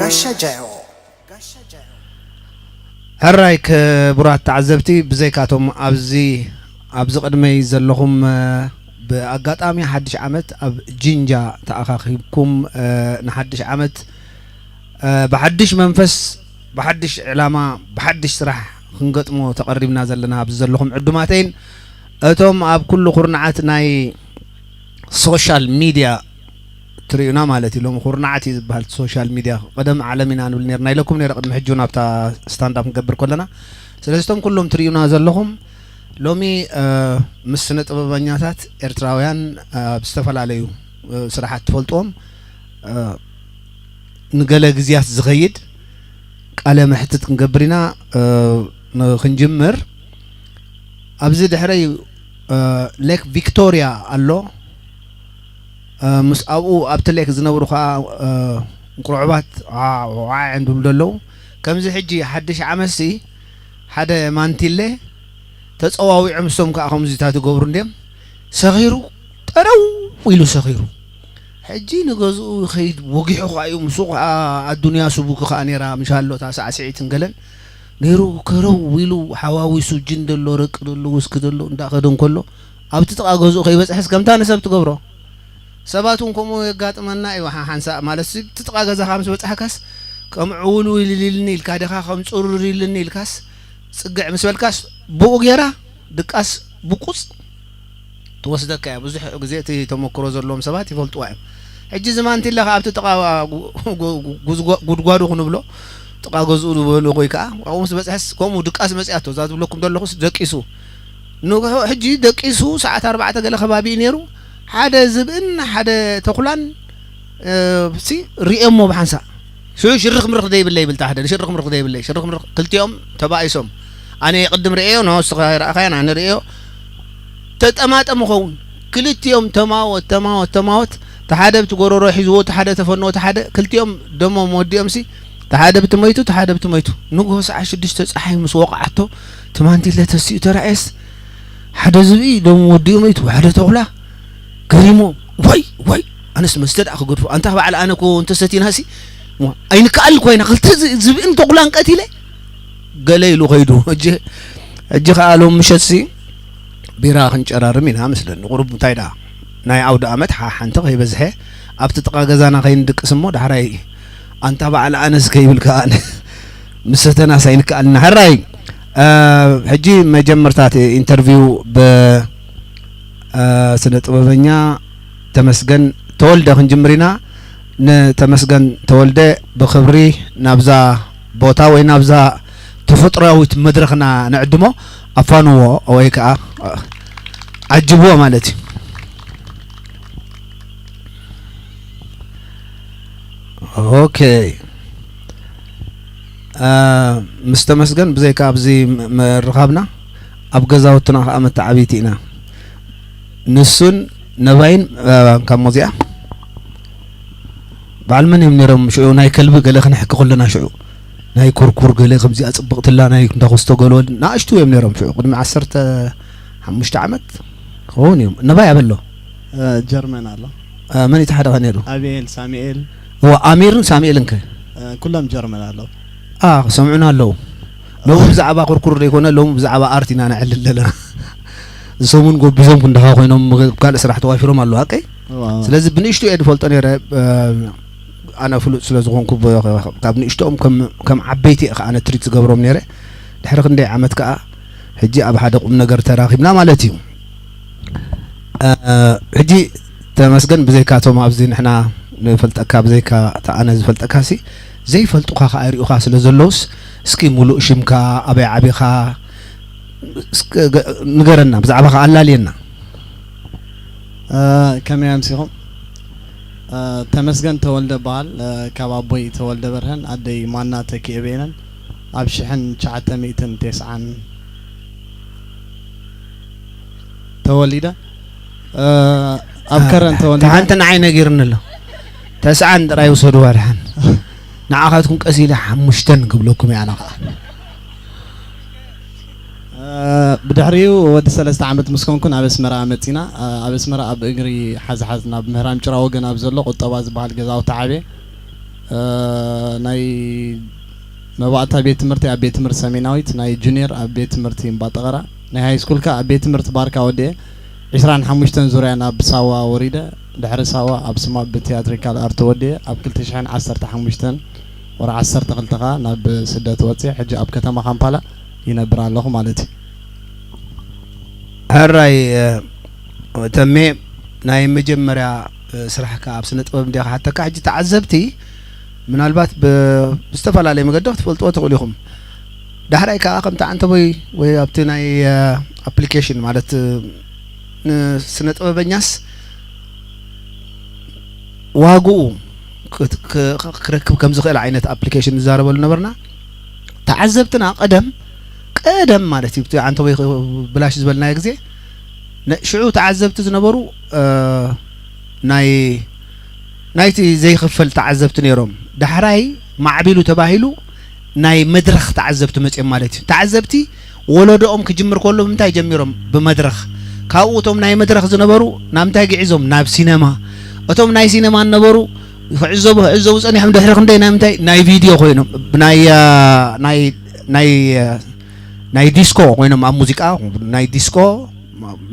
ጋሻ ጃዮ። ሕራይ ክቡራት ተዓዘብቲ፣ ብዘይካቶም ኣብዚ ኣብዚ ቅድመይ ዘለኹም፣ እ፣ ብኣጋጣሚ ሓድሽ ዓመት ኣብ ጂንጃ ተኣኻኺብኩም፣ እ፣ ንሓድሽ ዓመት፣ እ፣ ብሓድሽ መንፈስ፣ ብሓድሽ ዕላማ፣ ብሓድሽ ስራሕ ክንገጥሞ ተቐሪብና ዘለና ኣብዚ ዘለኹም ዕዱማተይን እቶም ኣብ ኩሉ ኩርናዓት ናይ ሶሻል ሚድያ ትርእዩና ማለት እዩ። ሎም ኩርናዓት እዩ ዝበሃል ሶሻል ሚድያ። ቀደም ዓለም ኢና ንብል ነርና ኢለኩም ነረ ቅድሚ ሕጂ እውን ኣብታ ስታንዳፕ ክንገብር ከለና። ስለዚ እቶም ኩሎም ትርእዩና ዘለኹም ሎሚ፣ እ፣ ምስ ስነ ጥበበኛታት ኤርትራውያን፣ እ፣ ኣብ ዝተፈላለዩ፣ እ፣ ስራሓት ትፈልጥዎም፣ እ፣ ንገለ ግዜያት ዝኸይድ ቃለ መሕትት ክንገብር ኢና። እ፣ ንክንጅምር ኣብዚ ድሕረይ፣ እ፣ ሌክ ቪክቶሪያ ኣሎ። እ፣ ምስ ኣብኡ ኣብቲ ሌክ ዝነብሩ ከዓ፣ እ፣ እንቁርዕባት ዓ-፣ ዓ-፣ እንድብሉ ዘለዉ። ከምዚ ሕጂ ሓድሽ ዓመትሲ ሓደ ማንቲለ ተጸዋዊዖም፣ እሶም ከዓ ከምዚታት ይገብሩ እንድዮም። ሰኺሩ ጠረው ኢሉ ሰኺሩ። ሕጂ ንገዝኡ ይኸይድ፣ ወጊሑ ከዓ እዩ። ምስኡ ከዓ ኣዱንያ ስቡክ ከዓ ነይራ፣ ምሻሎ እታ ሳዕስዒትን ገለን ነይሩ። ከረው ኢሉ ሓዋዊሱ፣ ጅን ደሎ፣ ረቂ ደሎ፣ ውስኪ ደሎ እንዳኸደ እንከሎ፣ ኣብቲ ጥቓ ገዝኡ ከይበጽሐስ ከምታ ንሰብ ትገብሮ። ሰባት እውን ከምኡ የጋጥመና እዩ። ሓ-፣ ሓንሳእ ማለት ሲ፣ እቲ ጥቓ ገዛኻ ምስ በጻሕካስ፣ ከም ዕውልውል ኢልኒ ኢልካ ዲኻ፣ ከም ጽሩር ኢልኒ ኢልካስ፣ ጽግዕ ምስ በልካስ፣ ብኡ ጌራ ድቃስ ብቁጽ ትወስደካ እያ። ብዙሕ ግዜ እቲ ተመክሮ ዘለዎም ሰባት ይፈልጥዋ እዮም። ሕጂ እዚ ማንቲለ ከኣ ኣብቲ ጥቓ ጉ-፣ ጉ-፣ ጉዝጓ-፣ ጉድጓዱ ክንብሎ፣ ጥቓ ገዝኡ ዝበሉ ወይ ከኣ ኣብኡ ምስ በጽሐስ፣ ከምኡ ድቃስ መጺኣቶ፣ እዛ ዝብለኩም ዘለኹስ ደቂሱ። ንግሆ ሕጂ ደቂሱ ሰዓት ኣርባዕተ ገለ ከባቢ እዩ ነይሩ። ሓደ ዝብእን ሓደ ተኹላን፣ እ፣ ሲ ርእየሞ ብሓንሳእ። ሽዑ ሽርኽ ምርኽ ዘይብለይ ይብል፣ እቲ ሓደ ሽርኽ ምርኽ ዘይብለይ፣ ሽርኽ ምርኽ ክልቲኦም ተባኢሶም። ኣነ ቅድም ርእየዮ፣ ኖ፣ ንስኻ ኣይረኣኻዮን፣ ኣነ ርእየዮ። ተጠማጠሙ ኸውን። ክልቲኦም ተማወት፣ ተማወት፣ ተማወት። እቲ ሓደ ብቲ ጎረሮ ሒዝዎ፣ እቲ ሓደ ተፈንዎ፣ እቲ ሓደ፣ ክልቲኦም ደሞም ወዲኦምሲ፣ እቲ ሓደ ብቲ ሞይቱ፣ እቲ ሓደ ብቲ ሞይቱ። ንግሆ ሰዓት ሽዱሽተ ጸሓይ ምስ ወቕዓቶ፣ እቲ ማንቲለ ተሲኡ ተራእየስ፣ ሓደ ዝብኢ ደሙ ወዲኡ ሞይቱ፣ ሓደ ተኹላ ገሪሞም። ዋይ፣ ዋይ፣ ኣነስ መስተ ደኣ ክገድፎ። ኣንታ በዓል ኣነ እኮ እንተሰቲናሲ፣ እሞ፣ ኣይንከኣል እኮ ኢና። ክልተ ዝ-፣ ዝብእን ተኹላን ቀቲለ፣ ገለ ኢሉ ኸይዱ። ሕጂ፣ ሕጂ ኸኣ ሎም ምሸትሲ ቢራ ክንጨራርም ኢና መስለኒ። ቁሩብ እንታይ ደኣ፣ ናይ ኣውደ ኣመት ሓ-፣ ሓንቲ ከይበዝሐ፣ ኣብቲ ጥቓ ገዛና ከይንድቅስ እሞ፣ ዳሕራይ ኣንታ በዓል ኣነስ ከይብል ከኣ፣ ምሰተናስ ኣይንከኣልና። ሕራይ፣ እ፣ ሕጂ መጀመርታ እቲ ኢንተርቪው ብ-፣ እ፣ ስነ ጥበበኛ ተመስገን ተወልደ ክንጅምር ኢና። ንተመስገን ተወልደ ብኽብሪ ናብዛ ቦታ ወይ ናብዛ ተፈጥሮኣዊት መድረኽና ንዕድሞ። ኣፋንዎ ወይ ከኣ ዓጅብዎ ማለት እዩ። ኦኬ። እ፣ ምስ ተመስገን ብዘይካ ኣብዚ ም-፣ ምርኻብና፣ ኣብ ገዛውትና ከኣ መተዓብይቲ ኢና። ንሱን ነባይን፣ እ፣ ካብ መዚኣ በዓል መን እዮም ነይሮም? ሽዑ ናይ ከልቢ ገለ ክንሕኪ ከለና፣ ሽዑ ናይ ኩርኩር ገለ ከምዚኣ ጽብቕትላ ናይ እንዳኾስቶ ገለ ወል-፣ ንኣሽቱ እዮም ነይሮም። ሽዑ ቅድሚ ዓሰርተ ሓሙሽተ ዓመት ክኸውን እዮም። ነባይ ኣበሎ። እ፣ ጀርመን ኣሎ። እ፣ መን እቲ ሓደ ኸ ነይሩ? ኣቤል፣ ሳሙኤል። እዋ፣ ኣሚርን ሳሙኤልን ከ? እ፣ ኩሎም ጀርመን ኣለዉ። ኣ፣ ክሰምዑና ኣለዉ። ሎሚ ብዛዕባ ኩርኩር ዘይኮነ፣ ሎሚ ብዛዕባ ኣርት ኢና ነዕልል ዘለና። እዚ ሰሙን ጎቢዞም ክንድኻ ኮይኖም፣ ኣብ ካልእ ስራሕ ተዋፊሮም ኣለዉ፣ ሓቀይ? እዋ፣ እዋ። ስለዚ ብንእሽቱ እየ ዝፈልጦ ነይረ፣ እ፣ ኣነ ፍሉጥ ስለ ዝኾንኩ፣ ብ-፣ ካብ ንእሽቶኦም ከም፣ ከም ዓበይቲ እየ ከኣ ኣነ ትሪት ዝገብሮም ነይረ። ድሕሪ ክንደይ ዓመት ከኣ፣ ሕጂ ኣብ ሓደ ቁም ነገር ተራኺብና ማለት እዩ። እ፣ ሕጂ ተመስገን፣ ብዘይካቶም ኣብዚ ንሕና ንፈልጠካ፣ ብዘይካ እታ ኣነ ዝፈልጠካሲ፣ ዘይፈልጡኻ ከኣ ይሪኡኻ ስለ ዘለውስ፣ እስኪ ሙሉእ ሽምካ፣ ኣበይ ዓቢኻ፣ እስኪ ገ-፣ ንገረና፣ ብዛዕባኻ ኣላልየና። እ፣ ከመይ ኣምሲኹም? እ፣ ተመስገን ተወልደ እበሃል። እ፣ ካብ ኣቦይ ተወልደ በርሀን ኣደይ ማና ተኪኤ በየነን ኣብ ሽሕን ትሽዓተ ሚእትን ተስዓን ተወሊደ። እ፣ ኣብ እ፣ ከረን ተወሊደ። እታ ሓንቲ ንዓይ ነጊርኒ ኣሎ። ተስዓን ጥራይ ውሰድዋ ድሓን። ንዓኻትኩም ቀስ ኢለ ሓሙሽተን ክብለኩም እየ ኣነ ኸዓ። እ፣ ብድሕሪኡ ወዲ ሰለስተ ዓመት ምስ ኮንኩ ናብ ኣስመራ መጺና። እ፣ ኣብ ኣስመራ ኣብ እግሪ ሓዝሓዝ ናብ ምህራም ጭራ ወገን ኣብ ዘሎ ቁጠባ ዝበሃል ገዛውቲ ዓብየ። እ፣ ናይ መባእታ ቤት ትምህርቲ ኣብ ቤት ትምህርቲ ሰሜናዊት፣ ናይ ጁኒየር ኣብ ቤት ትምህርቲ እምባጠቐራ፣ ናይ ሃይ ስኩል ከኣ ኣብ ቤት ትምህርቲ ባርካ ወዲኤ ዕስራን ሓሙሽተን ዙርያ ናብ ሳዋ ወሪደ። ድሕሪ ሳዋ ኣብ ስማፕ ብቲያትሪካል ኣርት ወዲኤ ኣብ ክልተ ሽሕን ዓሰርተ ሓሙሽተን ወርሒ ዓሰርተ ክልተ ከኣ ናብ ስደት ወጺኤ ሕጂ ኣብ ከተማ ካምፓላ ይነብር ኣለኹ ማለት እዩ። ሕራይ ተሜ፣ ናይ መጀመርያ ስራሕካ ኣብ ስነ ጥበብ እንዲያ ክሓተካ። ሕጂ ተዓዘብቲ ምናልባት ብዝተፈላለየ መገዲ ክትፈልጥዎ ትኽእሉ ኢኹም። ዳሕራይ ከዓ ከምቲ ዓንተቦይ ወይ ኣብቲ ናይ ኣፕሊኬሽን ማለት ንስነ ጥበበኛስ ዋግኡ ክረክብ ከም ዝኽእል ዓይነት ኣፕሊኬሽን ንዛረበሉ ነበርና። ተዓዘብትና ቀደም ቀደም ማለት እዩ፣ ብቲ ዓንተቦይ ብላሽ ዝበልናዮ ግዜ ሽዑ ተዓዘብቲ ዝነበሩ ናይ ናይቲ ዘይኽፈል ተዓዘብቲ ነይሮም። ዳሕራይ ማዕቢሉ ተባሂሉ ናይ መድረኽ ተዓዘብቲ መፅኦም ማለት እዩ። ተዓዘብቲ ወለዶኦም ክጅምር ከሎ ብምንታይ ጀሚሮም? ብመድረኽ። ካብኡ እቶም ናይ መድረኽ ዝነበሩ ናብ ምንታይ ግዒዞም? ናብ ሲነማ። እቶም ናይ ሲነማ ነበሩ ክዕዘቡ ክዕዘቡ ፀኒሖም ድሕሪ ክንደይ ናይ ምንታይ ናይ ቪድዮ ኮይኖም ናይ ናይ ናይ ናይ ዲስኮ ኮይኖም ኣብ ሙዚቃ ናይ ዲስኮ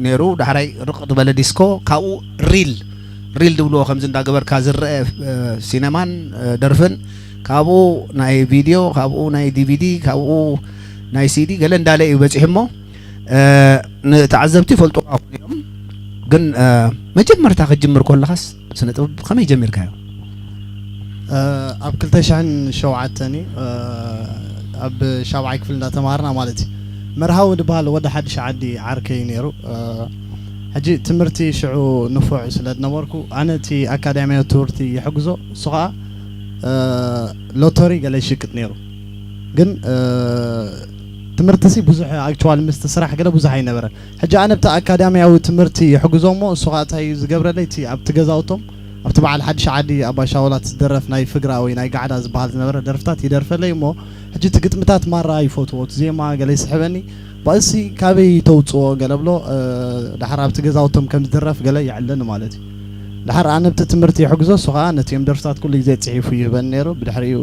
ነይሩ። ዳሕራይ ርቕ ዝበለ ዲስኮ፣ ካብኡ ሪል ሪል ዝብልዎ ከምዚ እንዳገበርካ ዝረአ ሲነማን ደርፍን፣ ካብኡ ናይ ቪድዮ፣ ካብኡ ናይ ዲቪዲ፣ ካብኡ ናይ ሲዲ ገለ እንዳለ እዩ በፂሑ እሞ ንተዓዘብቲ ይፈልጥዋ እዮም። ግን መጀመርታ ክትጅምር ከለኻስ ስነ ጥበብ ከመይ ጀሚርካዮ? ኣብ ክልተ ሽሕን ሸውዓተን እዩ ኣብ ሻብዓይ ክፍሊ እንዳተማሃርና ማለት እዩ። መርሃዊ ዝበሃል ወዲ ሓድሽ ዓዲ ዓርከይ ነይሩ። ሕጂ ትምህርቲ ሽዑ ንፉዕ ስለ ዝነበርኩ ኣነ እቲ ኣካዳሚያዊ ትምህርቲ ይሕግዞ፣ እሱ ከዓ ሎተሪ ገለ ይሽቅጥ ነይሩ። ግን ትምህርቲ ሲ ብዙሕ ኣክቹዋል ምስቲ ስራሕ ገለ ብዙሕ ኣይነበረን። ሕጂ ኣነ ብቲ ኣካዳሚያዊ ትምህርቲ ይሕግዞ እሞ እሱ ከዓ እንታይ እዩ ዝገብረለይ? እቲ ኣብቲ ገዛውቶም ኣብቲ በዓል ሓድሽ ዓዲ ኣባ ሻውላት ዝደረፍ ናይ ፍግራ ወይ ናይ ጋዕዳ ዝበሃል ዝነበረ ደርፍታት ይደርፈለይ እሞ ሕጂ እቲ ግጥምታት ማራ ይፈትዎ፣ እቲ ዜማ ገለ ይስሕበኒ። ባእሲ ካበይ ተውፅኦ ገለ ብሎ። ዳሕር ኣብቲ ገዛውቶም ከም ዝድረፍ ገለ ይዕለኒ ማለት እዩ። ዳሕር ኣነ ብቲ ትምህርቲ ይሕግዞ፣ እሱ ከዓ ነቲኦም ደርፍታት ኩሉ ግዜ ፅሒፉ ይህበኒ ነይሩ። ብድሕሪኡ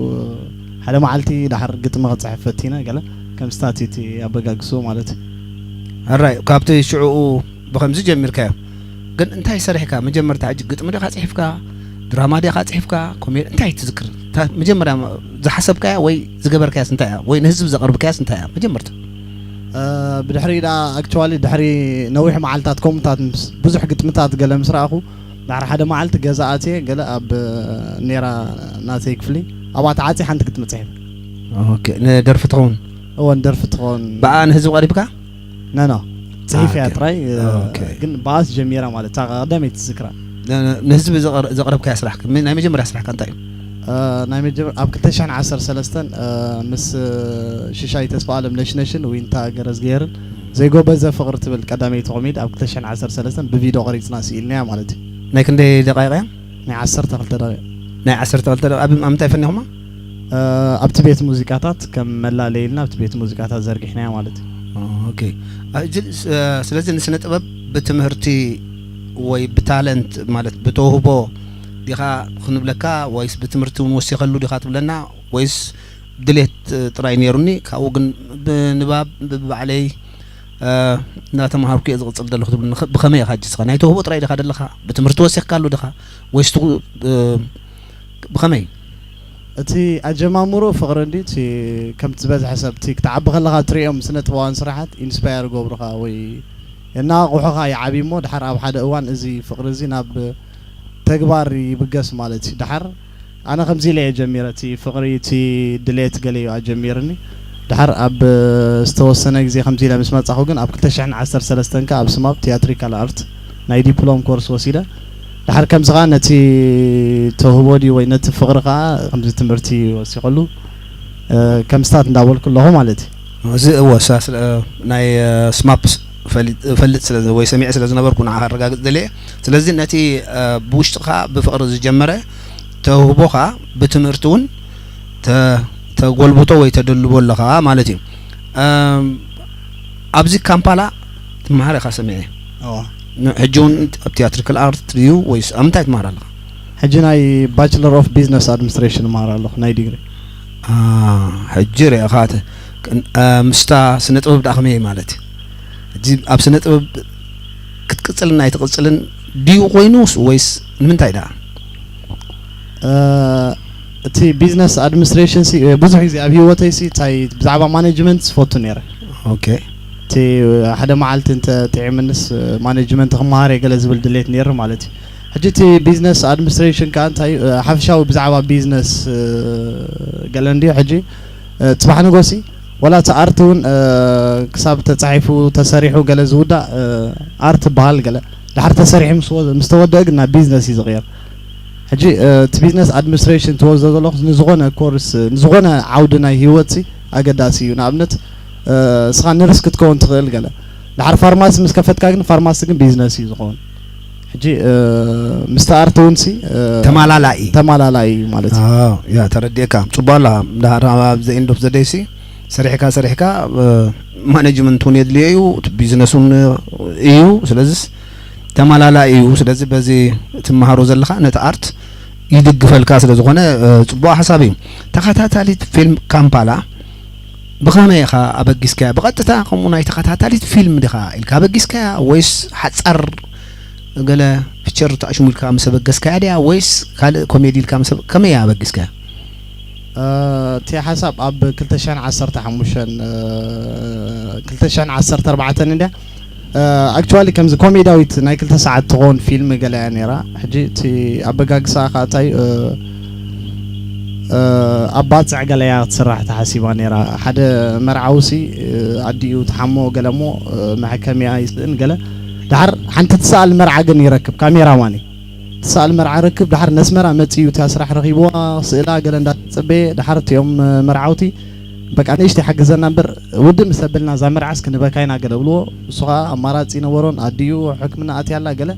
ሓደ መዓልቲ ዳሕር ግጥሚ ክፅሕፍ ፈቲነ ገለ ከም ስታቲቲ ኣበጋግስኡ ማለት እዩ። ሕራይ ካብቲ ሽዕኡ ብኸምዚ ጀሚርካዮ። ግን እንታይ ሰሪሕካ? መጀመርታ ሕጂ ግጥሚ ዲኻ ጽሒፍካ? ድራማ ዲኻ ጽሒፍካ? ኮሜዲ እንታይ ትዝክር? እታ መጀመርያ ዝሓሰብካያ ወይ ዝገበርካያስ እንታይ እያ? ወይ ንህዝቢ ዘቕርብካያስ እንታይ እያ? መጀመርታ። እ፣ ብድሕሪ ደኣ ኣክቹዋሊ ድሕሪ ነዊሕ መዓልታት ከምኡታት ምስ ብዙሕ ግጥምታት ገለ ምስ ረኣኹ፣ ድሕሪ ሓደ መዓልቲ ገዛ ኣትየ ገለ ኣብ ኔራ ናተይ ክፍሊ ኣብኣ ተዓጽየ ሓንቲ ግጥሚ ጽሒፈ። ኦኬ፣ ንደርፊ ትኸውን? እወ ንደርፊ ትኸውን። ብኣ ንህዝቢ ቀሪብካ? ኖ ኖ ጽሒፈያ ጥራይ። ግን ብኣስ ጀሚራ ማለት እታ ቀዳመይቲ ትዝክራ። ንህዝቢ ዘቕረብካያ ስራሕ፣ ናይ መጀመርያ ስራሕካ እንታይ እዩ? ናይ መጀመር ኣብ ክልተ ሽሕን ዓሰርተ ሰለስተን ምስ ሽሻይ ተስፋ ኣለም ነሽነሽን ዊንታ ገረዝግሄርን ዘይጎበዘ ፍቕሪ ትብል ቀዳመይቲ ኮሜዲ ኣብ ክልተ ሽሕን ዓሰርተ ሰለስተን ብቪድዮ ቀሪጽና ስኢልናያ ማለት እዩ። ናይ ክንደይ ደቃይቕ እያ? ናይ ዓሰርተ ክልተ ደቂቕ። ናይ ዓሰርተ ክልተ ደቂቕ። ኣብ ምንታይ ፈኒኹማ? ኣብቲ ቤት ሙዚቃታት ከም መላለይ ኢልና ኣብቲ ቤት ሙዚቃታት ዘርጊሕናዮ ማለት እዩ። ኦኬ። ስለዚ ንስነ ጥበብ ብትምህርቲ ወይ ብታለንት ማለት ብተውህቦ ዲኻ ክንብለካ ወይስ ብትምህርቲ እውን ወሲኸሉ ዲኻ ትብለና ወይስ ድሌት ጥራይ ነይሩኒ ካብኡ ግን ብንባብ ብባዕለይ እናተምሃርኩ እየ ዝቕፅል ዘለኹ ትብለኒ። ብኸመይ ኢኻ ሕጂ ንስኻ ናይ ተውህቦ ጥራይ ዲኻ ዘለኻ ብትምህርቲ ወሲኽካሉ ዲኻ ወይስ ብኸመይ? እቲ ኣጀማምርኡ ፍቕሪ እንድዩ። እቲ ከምቲ ዝበዝሐ ሰብ እቲ ክትዓቢ ከለኻ እትርእዮም ስነ ጥበባውያን ስራሓት ኢንስፓየር ይገብሩኻ ወይ የነቓቕሑኻ ይዓብዩ እሞ ድሓር ኣብ ሓደ እዋን እዚ ፍቕሪ እዚ ናብ ተግባር ይብገስ ማለት እዩ። ድሓር ኣነ ከምዚ ኢለ እየ ጀሚረ እቲ ፍቕሪ እቲ ድሌት ገለ እዩ ኣጀሚርኒ። ድሓር ኣብ ዝተወሰነ ግዜ ከምዚ ኢለ ምስ መጻኹ ግን ኣብ ክልተ ሽሕን ዓሰርተ ሰለስተን ከኣ ኣብ ስማፕ ቲያትሪካል ኣርት ናይ ዲፕሎም ኮርስ ወሲደ። ድሓር ከምዚ ከኣ ነቲ ተውህቦ ድዩ ወይ ነቲ ፍቕሪ ከኣ ከምዚ ትምህርቲ ወሲኸሉ ከም ስታት እንዳበልኩ ኣለኹ ማለት እዩ። እዚ እወ ናይ ስማፕ እፈልጥ ስለ ወይ ሰሚዐ ስለ ዝነበርኩ ንዓኻ ኣረጋግጽ ደልየ። ስለዚ ነቲ ብውሽጥኻ ብፍቕሪ ዝጀመረ ተውህቦኻ ብትምህርቲ እውን ተጎልብቶ ወይ ተደልቦ ኣለኻ ማለት እዩ። ኣብዚ ካምፓላ ትመሃር ኢኻ ሰሚዐ። ሕጂ እውን ኣብ ቲያትሪካል ኣርት ድዩ ወይስ ኣብ ምንታይ ትመሃር ኣለኻ? ሕጂ ናይ ባችለር ኦፍ ቢዝነስ ኣድሚኒስትሬሽን እመሃር ኣለኹ ናይ ዲግሪ። ሕጂ ርኢኻ ምስታ ስነ ጥበብ ደኣ ከመይ ማለት እዩ? ሕጂ ኣብ ስነ ጥበብ ክትቅጽልን ኣይትቕጽልን ድዩ ኮይኑስ ወይስ ንምንታይ ደኣ? እቲ ቢዝነስ ኣድሚኒስትሬሽን ሲ ብዙሕ ግዜ ኣብ ህይወተይ ሲ እንታይ ብዛዕባ ማኔጅመንት ዝፈቱ ነይረ። ኦኬ። እቲ ሓደ መዓልቲ እንተ ጥዒምንስ ማኔጅመንት ክመሃር እየ ገለ ዝብል ድሌት ነይሩ ማለት እዩ። ሕጂ እቲ ቢዝነስ ኣድሚኒስትሬሽን ከኣ እንታይ ሓፈሻዊ ብዛዕባ ቢዝነስ ገለ እንድዩ። ሕጂ ጽባሕ ንጎሲ ወላ እቲ ኣርት እውን ክሳብ ተጻሒፉ ተሰሪሑ ገለ ዝውዳእ ኣርት ይበሃል ገለ ድሓር ተሰሪሑ ምስ ተወደአ ግን ናብ ቢዝነስ እዩ ዝቕየር። ሕጂ እቲ ቢዝነስ ኣድሚኒስትሬሽን ትወስዶ ዘለኹ ንዝኾነ ኮርስ ንዝኾነ ዓውዲ ናይ ህይወት ሲ ኣገዳሲ እዩ። ንኣብነት እስኻ ነርስ ክትከውን ትኽእል ገለ ድሓር ፋርማሲ ምስ ከፈትካ ግን ፋርማሲ ግን ቢዝነስ እዩ ዝኸውን። ሕጂ ምስቲ ኣርት እውን ሲ ተማላላኢ ተማላላኢ እዩ ማለት እዩ። ያ ተረዲእካ ጽቡቅ ኣለኻ። ድሓር ኣብ ዘ ኤንድ ኦፍ ዘ ደይ ሲ ሰሪሕካ ሰሪሕካ ማኔጅመንት እውን የድልዮ እዩ፣ ቢዝነስ እውን እዩ። ስለዚስ ተማላላኢ እዩ። ስለዚ በዚ ትመሃሮ ዘለኻ ነቲ ኣርት ይድግፈልካ ስለ ዝኾነ ጽቡቅ ሓሳብ እዩ። ተኸታታሊት ፊልም ካምፓላ ብኸመይ ኢኻ ኣበጊስካያ? ብቐጥታ ከምኡ ናይ ተኸታታሊት ፊልም ዲኻ ኢልካ ኣበጊስካያ ወይስ ሓጻር ገለ ፒክቸር ተኣሽሙ ኢልካ ምስ ኣበገስካያ ድያ ወይስ ካልእ ኮሜዲ ኢልካ ምስ ኣበ- ከመይ እያ ኣበጊስካያ? እቲ ሓሳብ ኣብ ክልተ ሽሕን ዓሰርተ ሓሙሽተን ክልተ ሽሕን ዓሰርተ ኣርባዕተን እንድያ ኣክቹዋሊ ከምዚ ኮሜዳዊት ናይ ክልተ ሰዓት ትኸውን ፊልም ገለ እያ ነይራ። ሕጂ እቲ ኣበጋግሳ ከዓ እንታይ ኣብ ባፅዕ ገለ እያ ክትስራሕ ተሓሲባ ነይራ። ሓደ መርዓዊ ሲ ኣዲኡ ትሓሞ ገለ እሞ መሐከሚያ ይስእን ገለ ድሓር ሓንቲ ትሰኣል መርዓ ግን ይረክብ ካሜራማን እዩ። ትሰኣል መርዓ ይረክብ ድሓር ነስመራ መፂኡ እታ ስራሕ ረኺብዋ ስእላ ገለ እንዳተፀበየ ድሓር እቲኦም መርዓውቲ በቃ ንእሽተይ ሓግዘና እምበር ውድእ ምስ ኣበልና እዛ መርዓስ ክንበካ ኢና ገለ ብልዎ። እሱ ከዓ ኣማራፂ ነበሮን ኣዲኡ ሕክምና ኣትያ ኣላ ገለ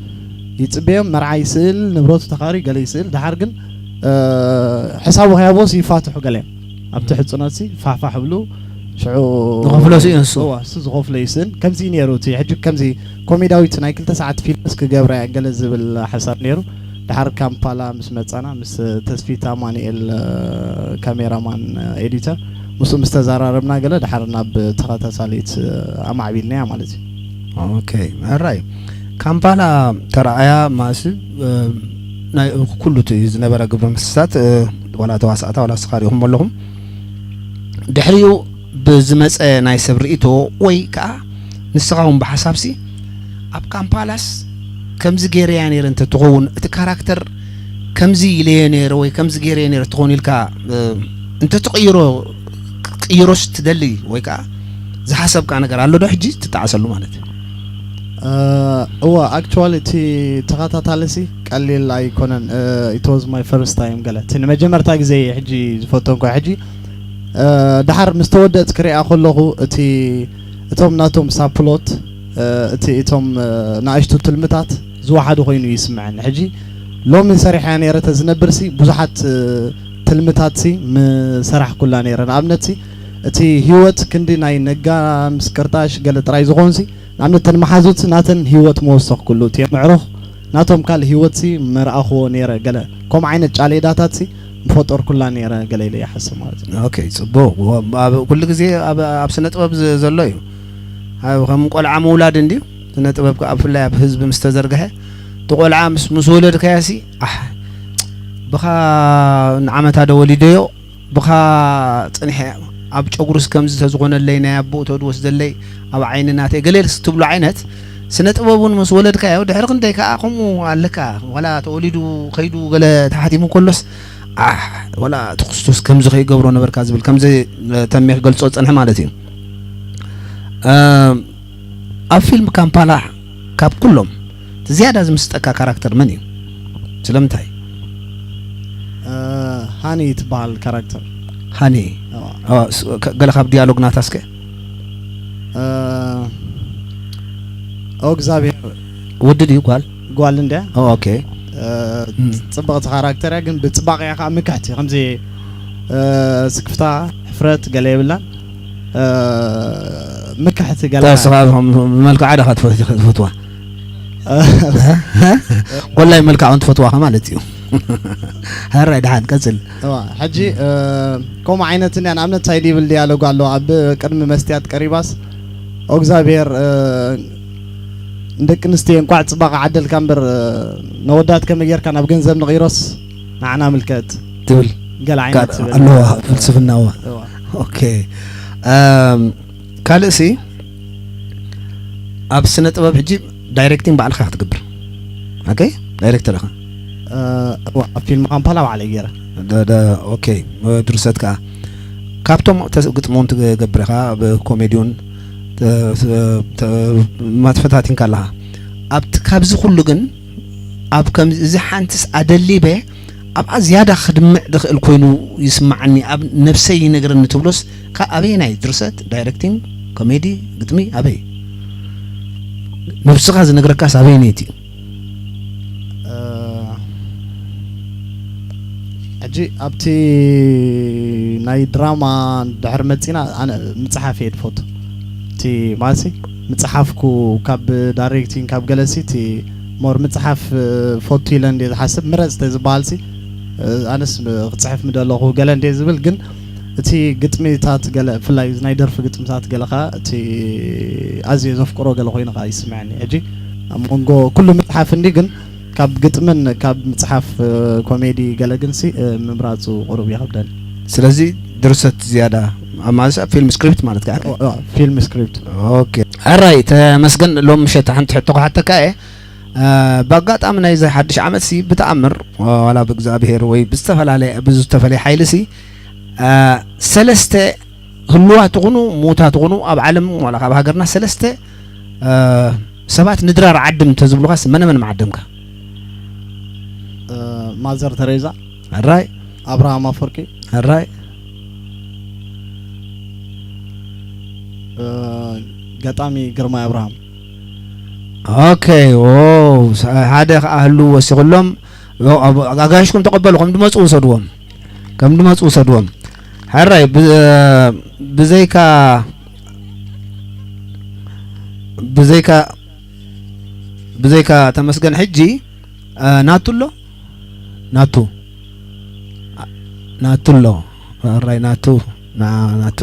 ይፅበዮም መርዓ ይስእል ንብረቱ ተኻርዩ ገለ ይስእል ድሓር ግን ሕሳቡ ከያቦስ ይፋትሑ ገለ ኣብቲ ሕፅኖት ሲ ፋሕፋሕ ብሉ ሽዑ ዝኸፍሎ ሲ እሱ። እዋ እሱ ዝኸፍሎ ይስእል ከምዚ ነይሩ እቲ ሕጂ ከምዚ ኮሜዳዊት ናይ ክልተ ሰዓት ፊልምስ ክገብራ እያ ገለ ዝብል ሓሳብ ነይሩ። ድሓር ካምፓላ ምስ መጻና ምስ ተስፊት ኣማኑኤል ካሜራማን ኤዲተር ምስኡ ምስ ተዘራረብና ገለ ድሓር ናብ ተኸታታሊት ኣማዕቢልናያ ማለት እዩ። ኦኬ ኣራይ ካምፓላ ተረኣያ ማሲ ናይ ኩሉ እቲ ዝነበረ ግብረ ምስሳት ዋላ ተዋሳእታ ዋላ ስኻ ሪኹም ኣለኹም ድሕሪኡ ብዝመፀ ናይ ሰብ ርእቶ ወይ ከዓ ንስኻ እውን ብሓሳብሲ ኣብ ካምፓላስ ከምዚ ገይረያ ነይረ እንተትኸውን እቲ ካራክተር ከምዚ ኢለየ ነይረ ወይ ከምዚ ገይረየ ነይረ ትኸውን ኢልካ እንተትቕይሮ ክትቅይሮስ ትደሊ ወይ ከዓ ዝሓሰብካ ነገር ኣሎ ዶ ሕጂ ትጠዓሰሉ ማለት እዩ? እወ ኣክቹዋሊ እቲ ተኸታታሊ ሲ ቀሊል ኣይኮነን። It was my first time ገለ እቲ ንመጀመርታ ግዜ ሕጂ ዝፈተንኳ ሕጂ ድሓር ምስ ተወደእት ክሪኣ ከለኹ እቲ እቶም ናቶም ሳፕሎት እቲ እቶም ንኣሽቱ ትልምታት ዝወሓዱ ኮይኑ ይስምዐኒ። ሕጂ ሎሚ ሰሪሐያ ነይረ ተዝነብርሲ ብዙሓት ትልምታትሲ ምሰራሕኩላ ነይረ። ንኣብነትሲ እቲ ህይወት ክንዲ ናይ ነጋ ምስ ቅርጣሽ ገለ ጥራይ ዝኾንሲ ንኣብነት ተን መሓዙት ናተን ህይወት መወሰኽኩሉ እቲ ምዕሩኽ ናቶም ካልእ ህይወትሲ መርኣኽዎ ነይረ ገለ ከምኡ ዓይነት ጫሌዳታትሲ ምፈጠርኩላ ነይረ ገለ ኢለ ይሓስብ ማለት እዩ። ኦኬ ጽቡቅ ኣብ ኩሉ ግዜ ኣብ ኣብ ስነ ጥበብ ዘሎ እዩ። ኣብ ከም ቆልዓ ምውላድ እንድዩ ስነ ጥበብ ከኣ ብፍላይ ኣብ ህዝቢ ምስ ተዘርግሐ እቲ ቆልዓ ምስ ምስ ወለድካዮ ሲ ኣሕ ብኻ ንዓመታ ዶ ወሊደዮ ብኻ ጽንሐ ኣብ ጨጉርስ ከምዚ ተዝኾነለይ ናይ ኣቦኡ ተድወስደለይ ኣብ ዓይኒ ናተይ ገለ ኢልስ ትብሎ ዓይነት ስነ ጥበብ እውን ምስ ወለድካዮ ድሕሪ ክንደይ ከኣ ከምኡ ኣለካ ዋላ ተወሊዱ ከይዱ ገለ ተሓቲሙ ከሎስ ኣሕ ዋላ እቲ ክርስቶስ ከምዚ ከይገብሮ ነበርካ ዝብል ከምዚ ተሜ ክገልጾ ዝጸንሐ ማለት እዩ ኣብ ፊልም ካምፓላ ካብ ኩሎም እቲ ዝያዳ ዝምስጠካ ካራክተር መን እዩ ስለምንታይ ሃኒ ትበሃል ካራክተር ሃኒ ገለ ካብ ዲያሎግ ናታ እስከ ኦ እግዚኣብሔር ወዲ ድዩ ጓል ጓል እንደ ኦኬ ጽብቕቲ ካራክተር እያ ግን ብጽባቕ እያ ከዓ ምክሕቲ ከምዚ ስክፍታ ሕፍረት ገለ የብላን ምክሕቲ ገለ ስኻ ብመልክዓ ደኻ ትፈትዋ ኮላይ መልክዓ ትፈትዋኻ ማለት እዩ ሕራይ፣ ደሓን ቀጽል። እዋ፣ ሕጂ ከምኡ ዓይነት እንያ ንኣብነት እንታይ ይብል ዲያሎግ ኣሎ ኣብ ቅድሚ መስትያት ቀሪባስ፣ ኦግዚኣብሔር ንደቂ ኣንስትዮ እንቋዕ ጽባቐ ዓደልካ እምበር፣ ነወዳት ከመይ ጌርካ ናብ ገንዘብ ንቕይሮስ ንዓና ምልከት ትብል ገለ ዓይነት ትብል ኣለዋ ፍልስፍናዋ። ኦኬ። ካልእሲ ኣብ ስነ ጥበብ ሕጂ ዳይሬክቲንግ ባዕልኻ ክትገብር? ኦኬ፣ ዳይሬክተር ኢኻ። ኣብ ፊልም ካምፓላ ባዕለይ ገይረ። ኦኬ። ድርሰት ከዓ ካብቶም ግጥሞን ትገብር ኢኻ፣ ኮሜዲውን ማትፈታቲንካ ኣለኻ። ኣብቲ ካብዚ ኩሉ ግን ኣብ ከምዚ ሓንትስ ኣደሊበ ኣብኣ ዝያዳ ክድምዕ ዝኽእል ኮይኑ ይስምዓኒ፣ ኣብ ነብሰይ ይነግረኒ ትብሎስ ካብ ኣበየናይ ድርሰት፣ ዳይሬክቲንግ፣ ኮሜዲ፣ ግጥሚ ኣበይ? ነብስኻ ዝነግረካስ ኣበየነይቲ? ሕጂ ኣብቲ ናይ ድራማ ድሕር መጺና ኣነ ምጽሓፍ እየ ድፈቱ። እቲ ማለትሲ ምጽሓፍኩ ካብ ዳይሬክቲንግ ካብ ገለሲ እቲ ሞር ምጽሓፍ ፈቱ ኢለ እንደ ዝሓስብ ምረጽ እንተ ዝበሃልሲ ኣነስ ክጽሕፍ ምደለኹ ገለ እንደ ዝብል ግን እቲ ግጥሚታት ገለ ብፍላይ ናይ ደርፊ ግጥምታት ገለ ከዓ እቲ ኣዝየ ዘፍቅሮ ገለ ኮይኑ ከዓ ይስምዐኒ ሕጂ ኣብ መንጎ ኩሉ ምጽሓፍ እንዲ ግን ካብ ግጥምን ካብ ምጽሓፍ ኮሜዲ ገለ ግንሲ ምምራጹ ቁሩብ ይኸብደኒ። ስለዚ ድርሰት ዝያዳ ማለት ፊልም ስክሪፕት ማለት ከ ፊልም ስክሪፕት። ኦኬ። ሕራይ ተመስገን። ሎም ምሸት ሓንቲ ሕቶ ክሓተካ እየ። ብኣጋጣሚ ናይዚ ሓድሽ ዓመት ሲ ብተኣምር ዋላ ብእግዚኣብሔር ወይ ብዝተፈላለየ ብዝተፈለየ ሓይሊ ሲ ሰለስተ ህልዋት ይኹኑ ምዉታት ይኹኑ ኣብ ዓለም ዋላ ካብ ሃገርና ሰለስተ ሰባት ንድራር ዓድም እንተዝብሉኻስ መነ መን ምዓደምካ? ማዘር ተሬዛ፣ ሕራይ ኣብርሃም ኣፈወርቂ፣ ሕራይ ገጣሚ ግርማይ ኣብርሃም። ኦኬ። ሓደ ከዓ ህሉ ወሲኹሎም ኣጋይሽኩም ተቐበሉ፣ ከም ድመፁ ውሰድዎም፣ ከም ድመፁ ውሰድዎም። ሕራይ ብዘይካ ብዘይካ ብዘይካ ተመስገን ሕጂ ናቱ ኣሎ ናቱ ናቱ ኣሎ ሕራይ ናቱ ናቱ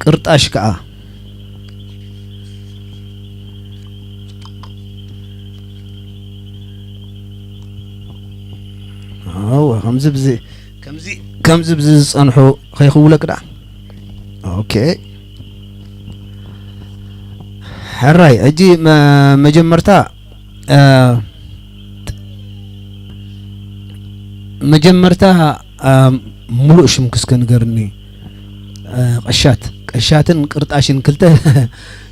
ቅርጣሽ ከዓ ከምዚ ብዚ ከምዚ ከምዚ ብዚ ዝፀንሑ ከይኽውለክ ደኣ ኦኬ ሕራይ ሕጂ መጀመርታ መጀመርታ ሙሉእ ሽምኪ እስከ ንገርኒ። ቀሻት ቀሻትን ቅርጣሽን ክልተ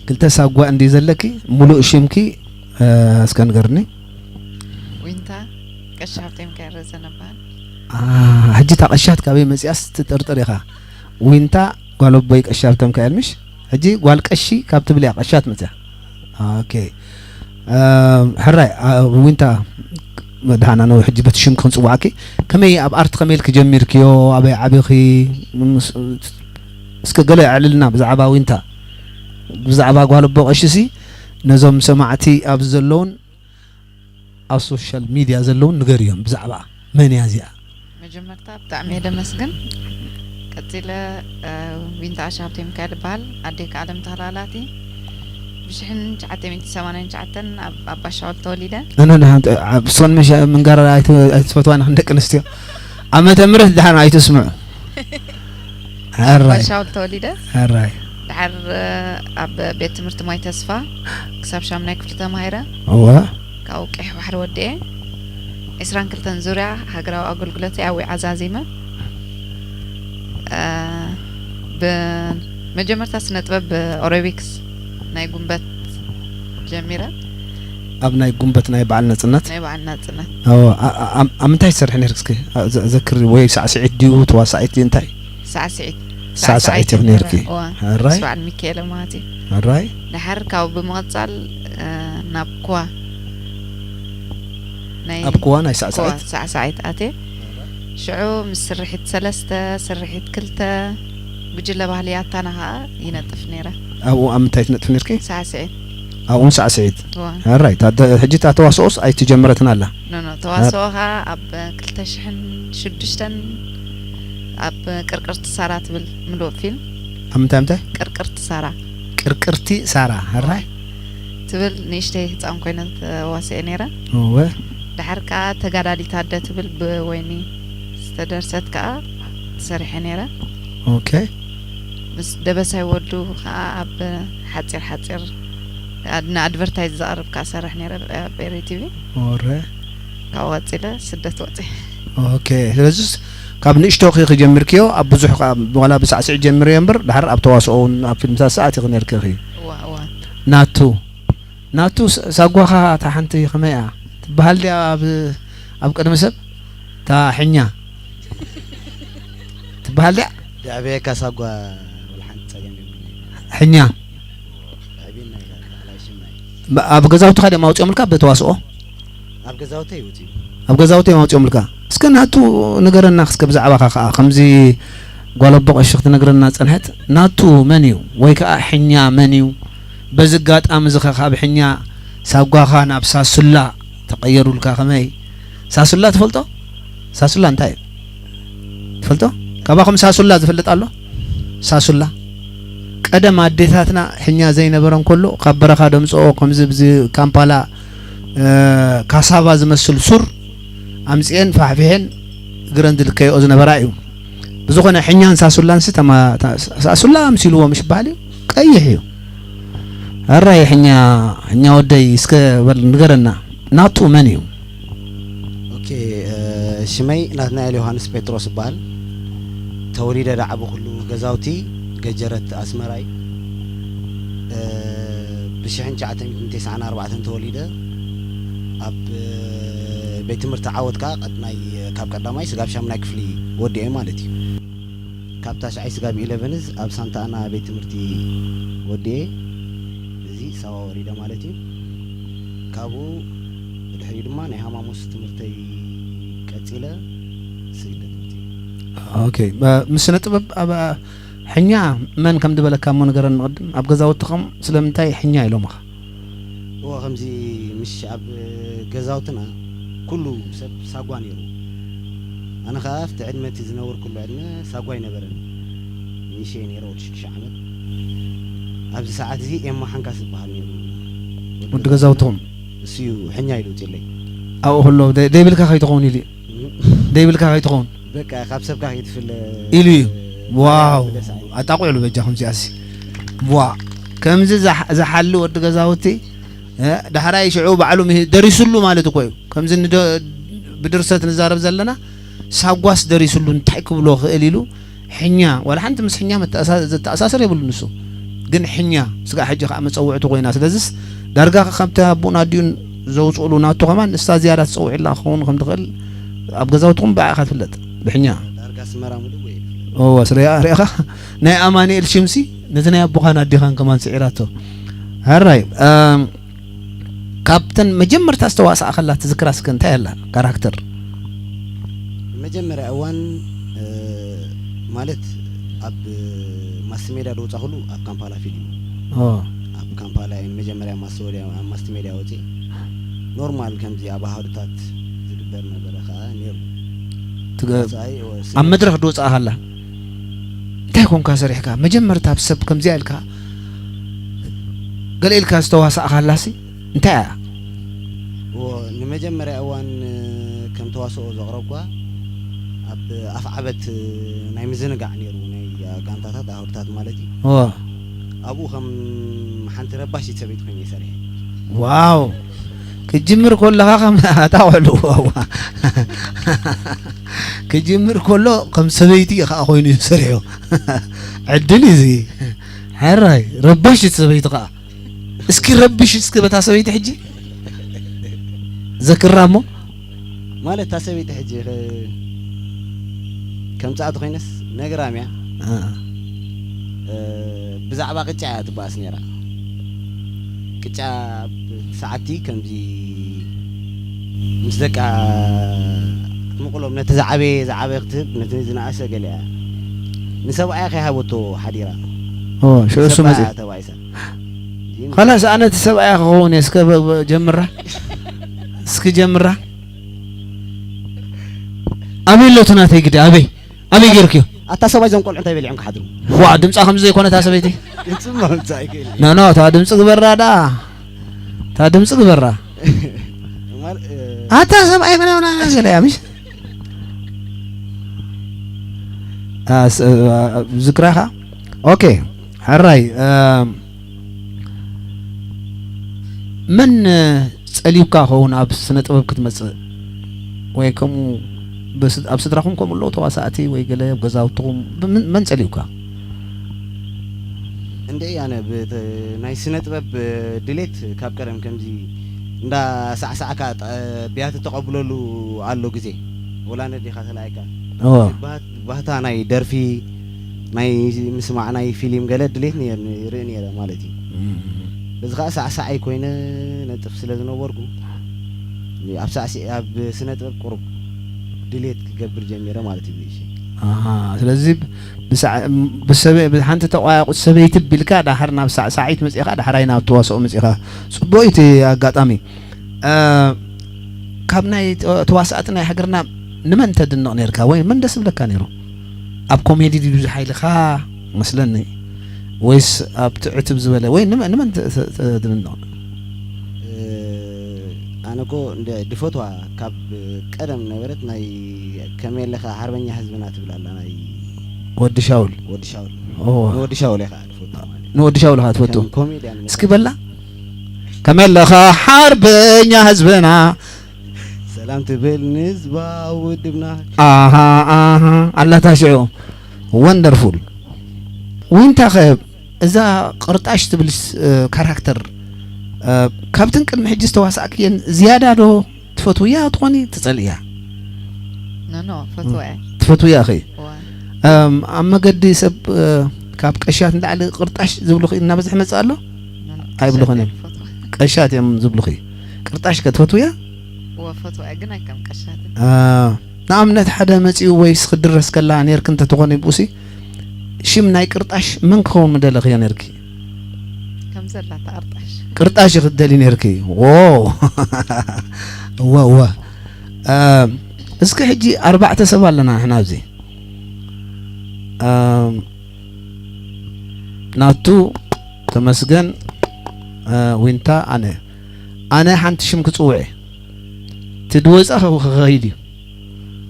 ክልተ ሳጓ እንዲ ዘለኪ ሙሉእ ሽምኪ እስከ ንገርኒ። ዊንታ ቀሺ ሃብቴም ከረዘ ነባል። ሕጂ እታ ቀሻት ካበይ መፂኣስ ትጥርጥር ኢኻ። ዊንታ ጓል ኣቦይ ቀሺ ሃብቴም ከ እያ ምሽ? ሕጂ ጓል ቀሺ ካብ ትብል እያ ቀሻት መፅያ። ኦኬ ሕራይ ዊንታ ደሓና ነው ሕጂ በቲ ሽም ክንፅዋዕኪ ከመይ ኣብ ኣርት ከመይ ኢልኪ ጀሚርክዮ ኣበይ ዓቢኺ እስከ ገለ ኣዕልልና ብዛዕባ ዊንታ ብዛዕባ ጓል ኣቦ ቀሺ ሲ ነዞም ሰማዕቲ ኣብዚ ዘለውን ኣብ ሶሻል ሚድያ ዘለውን ንገርዮም ብዛዕባ መን እያ እዚኣ መጀመርታ ብጣዕሚ እየ ደመስግን ቀፂለ ዊንታ ኣሻብተ ሚካኤል ይበሃል ኣዴ ከዓለም ተኽላላቲ ብሽሕን ትሽዓተ ሚእቲ ሰማንያን ትሽዓተን ኣብ ኣባሻውል ተወሊደ ኣነ ድሓን ብሶን መሻ ምንጋር ኣይትፈትዋና ደቂ ኣንስትዮ ዓመተ ምረት ድሓን ኣይትስምዑ ሕራይ ሻውል ተወሊደ ሕራይ ድሓር ኣብ ቤት ትምህርቲ ማይ ተስፋ ክሳብ ሻምናይ ክፍሊ ተማሂረ እወ ካብኡ ቀይሕ ባሕሪ ወዲኤ ዕስራን ክልተን ዙርያ ሃገራዊ ኣገልግሎተይ ኣብኡ ዓዛዚመ ብመጀመርታ ስነ ጥበብ ብኦሬቢክስ ናይ ጉንበት ጀሚረ ኣብ ናይ ጉንበት ናይ በዓል ነፅነት ናይ በዓል ናፅነት ኣብ ምንታይ ትሰርሒ ነርክስኪ ዘክሪ ወይ ሳዕስዒት ድዩ ተዋሳዒት ድዩ እንታይ ሳዕስዒት ሳዕሳዒት ኢኺ ነርኪ ሕራይ በዓል ሚካኤል ማለት እዩ ሕራይ ድሓር ካብኡ ብምቕፃል ናብ ኩዋ ኣብ ኩዋ ናይ ሳዕሳዒት ሳዕሳዒት ኣትየ ሽዑ ምስ ስርሒት ሰለስተ ስርሒት ክልተ ጉጅለ ባህሊ ኣታና ከዓ ይነጥፍ ነይረ ኣብኡ ኣብ ምንታይ ትነጥፍ ነርኪ ሳዕስዒት ኣብኡ ሳዕስዒት። እዋ ሕራይ፣ እታ ደ-፣ ሕጂ እታ ተዋስኦስ ኣይትጀመረትን ኣላ። ኖ ኖ፣ ተዋስኦ ኸዓ ኣብ ክልተ ሽሕን ሽዱሽተን ኣብ ቅርቅርቲ ሳራ ትብል ምሉእ ፊልም። ኣብ ምንታይ ምንታይ? ቅርቅርቲ ሳራ ቅርቅርቲ ሳራ፣ ሕራይ። ትብል ንእሽተይ ህፃን ኮይነ ተዋስኤ ነይረ። እወ። ድሓር ከዓ ተጋዳሊት ኣደ ትብል ብወይኒ ዝተደርሰት ከዓ ተሰሪሐ ነይረ። ኦኬ። ምስ ደበሳይ ወልዱ ከዓ ኣብ ሓፂር ሓፂር ኣድ-፣ ንኣድቨርታይዝ ዘቕርብ ከዓ ሰርሕ ነይረ ኣብ ኤሪ ቲቪ። ወረ። ካብኡ ቀፂለ ስደት ወፂ። ኦኬ። ስለዚስ ካብ ንእሽቶ ኺ ክጀምርክዮ ኣብ ብዙሕ ከኣ ዋላ ብሳዕስዒት ጀምርዮ እምበር ድሓር ኣብ ተዋስኦ እውን ኣብ ፊልምታት ሰኣት ኢኺ ነርክኺ። እዋ እዋ ናቱ ናቱ ስ-፣ ሳጓኻ እታ ሓንቲ ከመይ እያ ትበሃል ድያ? ኣብ ኣብ ቅድሚ ሰብ እታ ሕኛ ትበሃል ድያ? ደዕበየካ ሳጓ ወላ ሓንቲ ጸገም የብሉን። ሕኛ ኣዕቢና ኢላ ኣላ ሽማይ። ብ-፣ ኣብ ገዛውትኻ ድዮም ኣውፅኦምልካ ብተዋስኦ? ኣብ ገዛውተይ ይውፅዩ። ኣብ ገዛውቲ እዮም ኣውፅኦምልካ። እስከ ናቱ ንገረና እስከ ብዛዕባኻ ከዓ ከምዚ ጓል ኣቦ ቀሺ ክትነግረና ፀንሐት። ናቱ መን እዩ? ወይ ከዓ ሕኛ መን እዩ? በዚ ኣጋጣሚ እዚ ኸ ካብ ሕኛ ሳጓኻ ናብ ሳሱላ ተቐየሩልካ ከመይ? ሳሱላ ትፈልጦ? ሳሱላ እንታይ እዩ? ትፈልጦ? ካባኹም ሳሱላ ዝፈልጥ ኣሎ? ሳሱላ ቀደም ኣዴታትና ሕኛ ዘይነበረ እንከሎ ካብ በረኻ ደምፅኦ ከምዚ ብዚ ካምፓላ እ፣ ካሳቫ ዝመስል ሱር ኣምፅኤን ፋሕፊሐን እግረን ዝልከይኦ ዝነበራ እዩ። ብዝኾነ ሕኛን ሳሱላን ሲ ተማ-፣ ታ-፣ ሳሱላ ኣምሲልዎ ምሽ በሃል እዩ። ቀይሕ እዩ። ኣራይ ሕኛ፣ ሕኛ ወደይ እስከ በል ንገረና። ናቱ መን እዩ? ኦኬ፣ እ፣ ሽመይ ናትናኤል ዮሃንስ ጴጥሮስ እበሃል። ተወሊደ ዝዓበኹሉ ገዛውቲ ገጀረት ኣስመራ እዩ። እ፣ ብሽሕን ትሽዓተ ሚእትን ተስዓን ኣርባዕተን ተወሊደ። ኣብ፣ እ፣ ቤት ትምህርቲ ዓወት ከኣ ቀድናይ፣ ካብ ቀዳማይ ስጋብ ሻምናይ ክፍሊ ወዲኤ ማለት እዩ። ካብ ታሽዓይ ስጋብ ኢለቨንዝ ኣብ ሳንታ ኣና ቤት ትምህርቲ ወዲኤ፣ እዚ ሳዋ ወሪደ ማለት እዩ። ካብኡ ብድሕሪኡ ድማ ናይ ሃማሙስ ትምህርተይ ቀጺለ ስግደት ወጺኤ። ኦኬ፣ በ-፣ ምስ ስነ ጥበብ ኣብ ሕኛ መን ከም ዝበለካ እሞ ንገረኒ ቅድም። ኣብ ገዛውትኹም ስለምንታይ ሕኛ ኢሎምኻ? እወ፣ ከምዚ ምሽ ኣብ ገዛውትና ኩሉ ሰብ ሳጓ ነይሩ። ኣነ ኸኣ ኣብቲ ዕድመ እቲ ዝነበርኩሉ ዕድመ ሳጓ ኣይነበረን። ንእሽተይ ነይረ፣ ወዲ ሽዱሽተ ዓመት። ኣብዚ ሰዓት እዚ ኤማ ሓንካስ ዝበሃል ነይሩ። ወዲ ገዛውትኹም? እሱ እዩ ሕኛ ኢሉ ውፅለይ። ኣብኡ ከሎ ደ-፣ ደይብልካ ከይትኸውን ኢሉ እዩ። ደይብልካ ከይትኸውን በቃ ካብ ሰብካ ከይትፍለ ኢሉ እዩ። ዋው፣ ደስ ኣይብል። ኣጣቑዕሉ በጃ ከምዚኣሲ። ዋ፣ ከምዚ ዝሓ-፣ ዝሓሊ ወዲ ገዛውቲ፣ እ፣ ዳሕራይ ሽዑ ባዕሉ ምሂ-፣ ደሪስሉ ማለት እኮ እዩ። ከምዚ ንደ-፣ ብድርሰት ንዛረብ ዘለና፣ ሳጓስ ደሪስሉ እንታይ ክብሎ ክእል ኢሉ፣ ሕኛ፣ ዋላ ሓንቲ ምስ ሕኛ መተኣሳ-፣ ዘተኣሳሰር የብሉን ንሱ። ግን ሕኛ፣ ስጋዕ ሕጂ ከኣ መጸውዕቲ ኮይና። ስለዚስ ዳርጋ ከምቲ ኣቦኡን ኣዲኡን ዘውጽኡሉ ናቱ ከማን ንሳ ዝያዳ ትጸውዕ ኢላ ክኸውን ከም ትኽእል ኣብ ገዛውትኹም ብኣኻ ትፍለጥ፣ ብሕኛ። ዳርጋ ኣስመራ ሙሉእ ወይ ይፍለጥ። እወ፣ ስለ ያ-፣ ርኢኻ ናይ ኣማኑኤል ሽምሲ ነቲ ናይ ኣቦኻን ኣዴኻን ከማን ስዒራቶ። ሕራይ፣ እም፣ ካብተን መጀመርታ ዝተዋሳእኸላ ትዝክራ እስከ እንታይ ኣላ ካራክተር? መጀመርያ እዋን፣ እ፣ ማለት ኣብ ማስ ሜድያ ዝወጻኹሉ ኣብ ካምፓላ ፊልም። ኦ። ኣብ ካምፓላ እየ ንመጀመርያ ማስ ወድያ-፣ ኣብ ማስ ሜድያ ወጺኤ። ኖርማል ከምዚ ኣብ ኣሃዱታት ዝግበር ነበረ ከኣ ነይሩ። ትገ-፣ ኣብ መድረኽ ዝወጻእኻላ እንታይ ኮንካ ሰሪሕካ? መጀመርታ ኣብ ሰብ ከምዚኣ ኢልካ ገለ ኢልካ ዝተዋሳእኻላሲ እንታይ እያ? እዎ፣ ንመጀመርያ እዋን ከም ተዋስኦ ዘቕረብኳ ኣብ ኣፍዓበት ናይ ምዝንጋዕ ነይሩ፣ ናይ ጋንታታት ኣህዱታት ማለት እዩ። እዎ። ኣብኡ ከም ሓንቲ ረባሺት ሰበይቲ ኮይነ እየ ሰሪሐ። ዋው! ክጅምር ከለኻ ከም ኣታ ቆልዑ፣ ዋዋ። ክጅምር ከሎ ከም ሰበይቲ ከኣ ኮይኑ እዩ ሰሪሑ። ዕድል እዩ እዚ። ሕራይ፣ ረባሽት ሰበይቲ ከኣ። እስኪ ረብሽ እስኪ በታ ሰበይቲ ሕጂ። ዘክራ እሞ። ማለት እታ ሰበይቲ ሕጂ ከ-፣ ከምጻእ ተኾይነስ ነግራም እያ። እ። እ፣ ብዛዕባ ቅጫ እያ ትበኣስ ነይራ። ቅጫ ኣብ ሰዓቲ ከምዚ ምስ ደቃ ክትምቕሎም፣ ነቲ ዝዓበየ ዝዓበየ ክትህብ፣ ነቲ ዝነኣሰ ገለ እያ። ንሰብኣያ ከይሃበቶ ሓዲራ። ኦ፣ ሽዑ እሱ ሰብኣያ መጺኡ። ተባኢሳ። ኸላስ ኣነ እቲ ሰብኣያ ክኸውን እየ። እስከ በ- በ- ጀምራ እስኪ ጀምራ። ኣበይ ኣሎ እቲ ናተይ ግዲ ኣበይ ኣበይ ገይርክዮ? ኣታ ሰብኣይ እዞም ቆልዑ እንታይ በሊዖም ክሓድሩ? ዋ ድምፃ ከምዚ ዘይኮነ እታ ሰበይቲ። ይፅማ ምፃ ኣይክእል። ኖ ኖ እታ ድምፂ ግበራ ዳ እታ ድምፂ ግበራ። ማል- እ፣ ኣታ ሰብኣይ ምናምና ገለ እያ ምሽ ኣስ- እ፣ ዝክራኻ ኦኬ። ሕራይ እ፣ መን ጸልዩካ ኸውን ኣብ ስነ ጥበብ ክትመጽእ ወይ ከምኡ ብስ- ኣብ ስድራኹም ከምኡ ኣለዉ ተዋሳእቲ ወይ ገለ ኣብ ገዛውትኹም ብምን- መን ጸልዩካ? እንደ ኣነ ብት- ናይ ስነ ጥበብ ድሌት ካብ ቀደም ከምዚ እንዳ ሳዕሳዕካ ጠ- ብያት ተቐብለሉ ኣሎ ግዜ ወላ ነዲኻ ተላይካ እዎ ባህት- ባህታ ናይ ደርፊ ናይ ምስማዕ ናይ ፊልም ገለ ድሌት ነር- ይርኢ ነረ ማለት እዩ። በዚ ከዓ ሳዕሳዓይ ኮይነ ነጥፍ ስለ ዝነበርኩ ኣብ ሳዕሲ ኣብ ስነ ጥበብ ቁሩብ ድሌት ክገብር ጀሚረ ማለት እዩ ብእሽተይ። ኣሃ፣ ስለዚ ብሳዕ- ብሰበ- ብሓንቲ ተቋያቁት ሰበይቲ ቢልካ ዳሓር ናብ ሳዕሳዒት መፂእኻ ዳሕራይ ናብ ተዋስኦ መፂእኻ። ፅቡቅ እዩ እቲ ኣጋጣሚ። እ፣ ካብ ናይ ተ- ተዋሳእቲ ናይ ሃገርና ንመን ተድንቕ ነርካ ወይ መን ደስ ብለካ ነይሩ? ኣብ ኮሜዲ ድዩ ዝሓይልኻ መስለኒ ወይስ ኣብ ትዕትብ ዝበለ ወይ ንመ- ንመን ተ- ተ- ተድንቕ? ኣነ እኮ እንደ ድፈትዋ ካብ ቀደም ነበረት ናይ ከመይ ኣለኻ ሓርበኛ ህዝብና ትብል ኣላ ናይ ወዲ ሻውል ወዲ ሻውል ኦ፣ ንወዲ ሻውል እየ ከዓ ድፈቱ ማለት ንወዲ ሻውል ኢኻ ትፈቱ? ከም ኮሜድያን እስኪ በላ ከመይ ኣለኻ ሓርበኛ ህዝብና ሰላም ትብል ንህዝባ ውድብና ኣሃ ኣሃ ኣላታ ሽዑ ወንደርፉል ዊንታ ኸ እዛ ቅርጣሽ ትብል ካራክተር ካብተን ቅድሚ ሕጂ ዝተዋሳእክየን ዝያዳ ዶ ትፈትውያ ትኾኒ ትጸልእያ? ኖ ኖ ፈትወ ትፈትውያ ኸ እዋ እም፣ ኣብ መገዲ ሰብ እ፣ ካብ ቀሻት ንላዕሊ ቅርጣሽ ዝብሉኺ እናበዝሐ መጽእ ኣሎ? ኖ ኖ ኣይብልኹን እዮም። ፈትወ ቀሻት እዮም ዝብሉኺ። ቅርጣሽ ከ ትፈትውያ? እወ ፈትወ ግን ኣይከም ቀሻትን እ፣ ንኣብነት ሓደ መጺኡ ወይስ ክድረስ ከላ ኔርክ እንተትኾኒ ብኡሲ ሽም ናይ ቅርጣሽ መን ክኸውን ምደለኽዮ ኔርኪ? ከም ዘላ ተኣርጣሽ ቅርጣሽ ክትደሊ ኔርኪ። ዎ እወ እወ። እ፣ እስኪ ሕጂ ኣርባዕተ ሰብ ኣለና ንሕና ኣብዚ እ፣ ናቱ ተመስገን እ፣ ዊንታ ኣነ ኣነ ሓንቲ ሽም ክጽውዕ እቲ ድወፃ ክኸይድ እዩ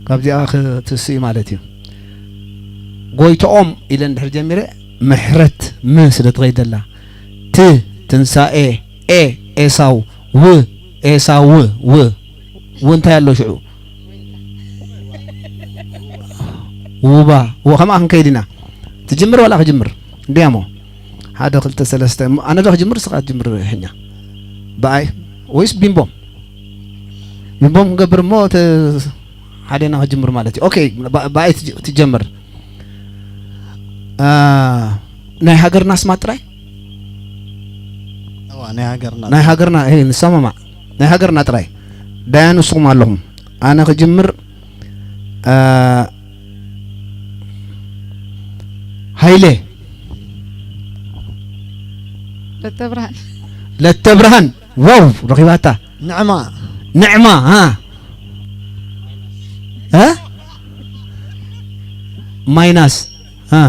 ካብዚኣ ክትስእ ማለት እዩ ጎይቶኦም ኢለ እንድሕር ጀሚረ ምሕረት ም ስለ ትኸይድ ዘላ ት ትንሳኤ ኤ ኤሳው ው ኤሳው ው ው እንታይ ኣሎ ሽዑ ውባ ዎ ከምኣ ክንከይድ ኢና ትጅምር ዋላ ክጅምር እንዲያሞ ሓደ ክልተ ሰለስተ እሞ ኣነ ዶ ክጅምር ስኻ ትጅምር ሕኛ ብኣይ ወይስ ቢምቦም ቢምቦም ክንገብር እሞ እቲ ሓደና ክጅምር ማለት እዩ ኦኬ ብኣይ ትጀምር ናይ ሃገርና ስማ ጥራይ እዋ ናይ ሃገርና ናይ ሃገርና ይሄ ንሰማማዕ ናይ ሃገርና ጥራይ ዳያ ንስኹም ኣለኹም ኣነ ክጅምር እ፣ ሃይለ ለተብርሃን ለተብርሃን ዋው ረኺባታ ንዕማ ንዕማ እ፣ እ፣ ማይናስ እ፣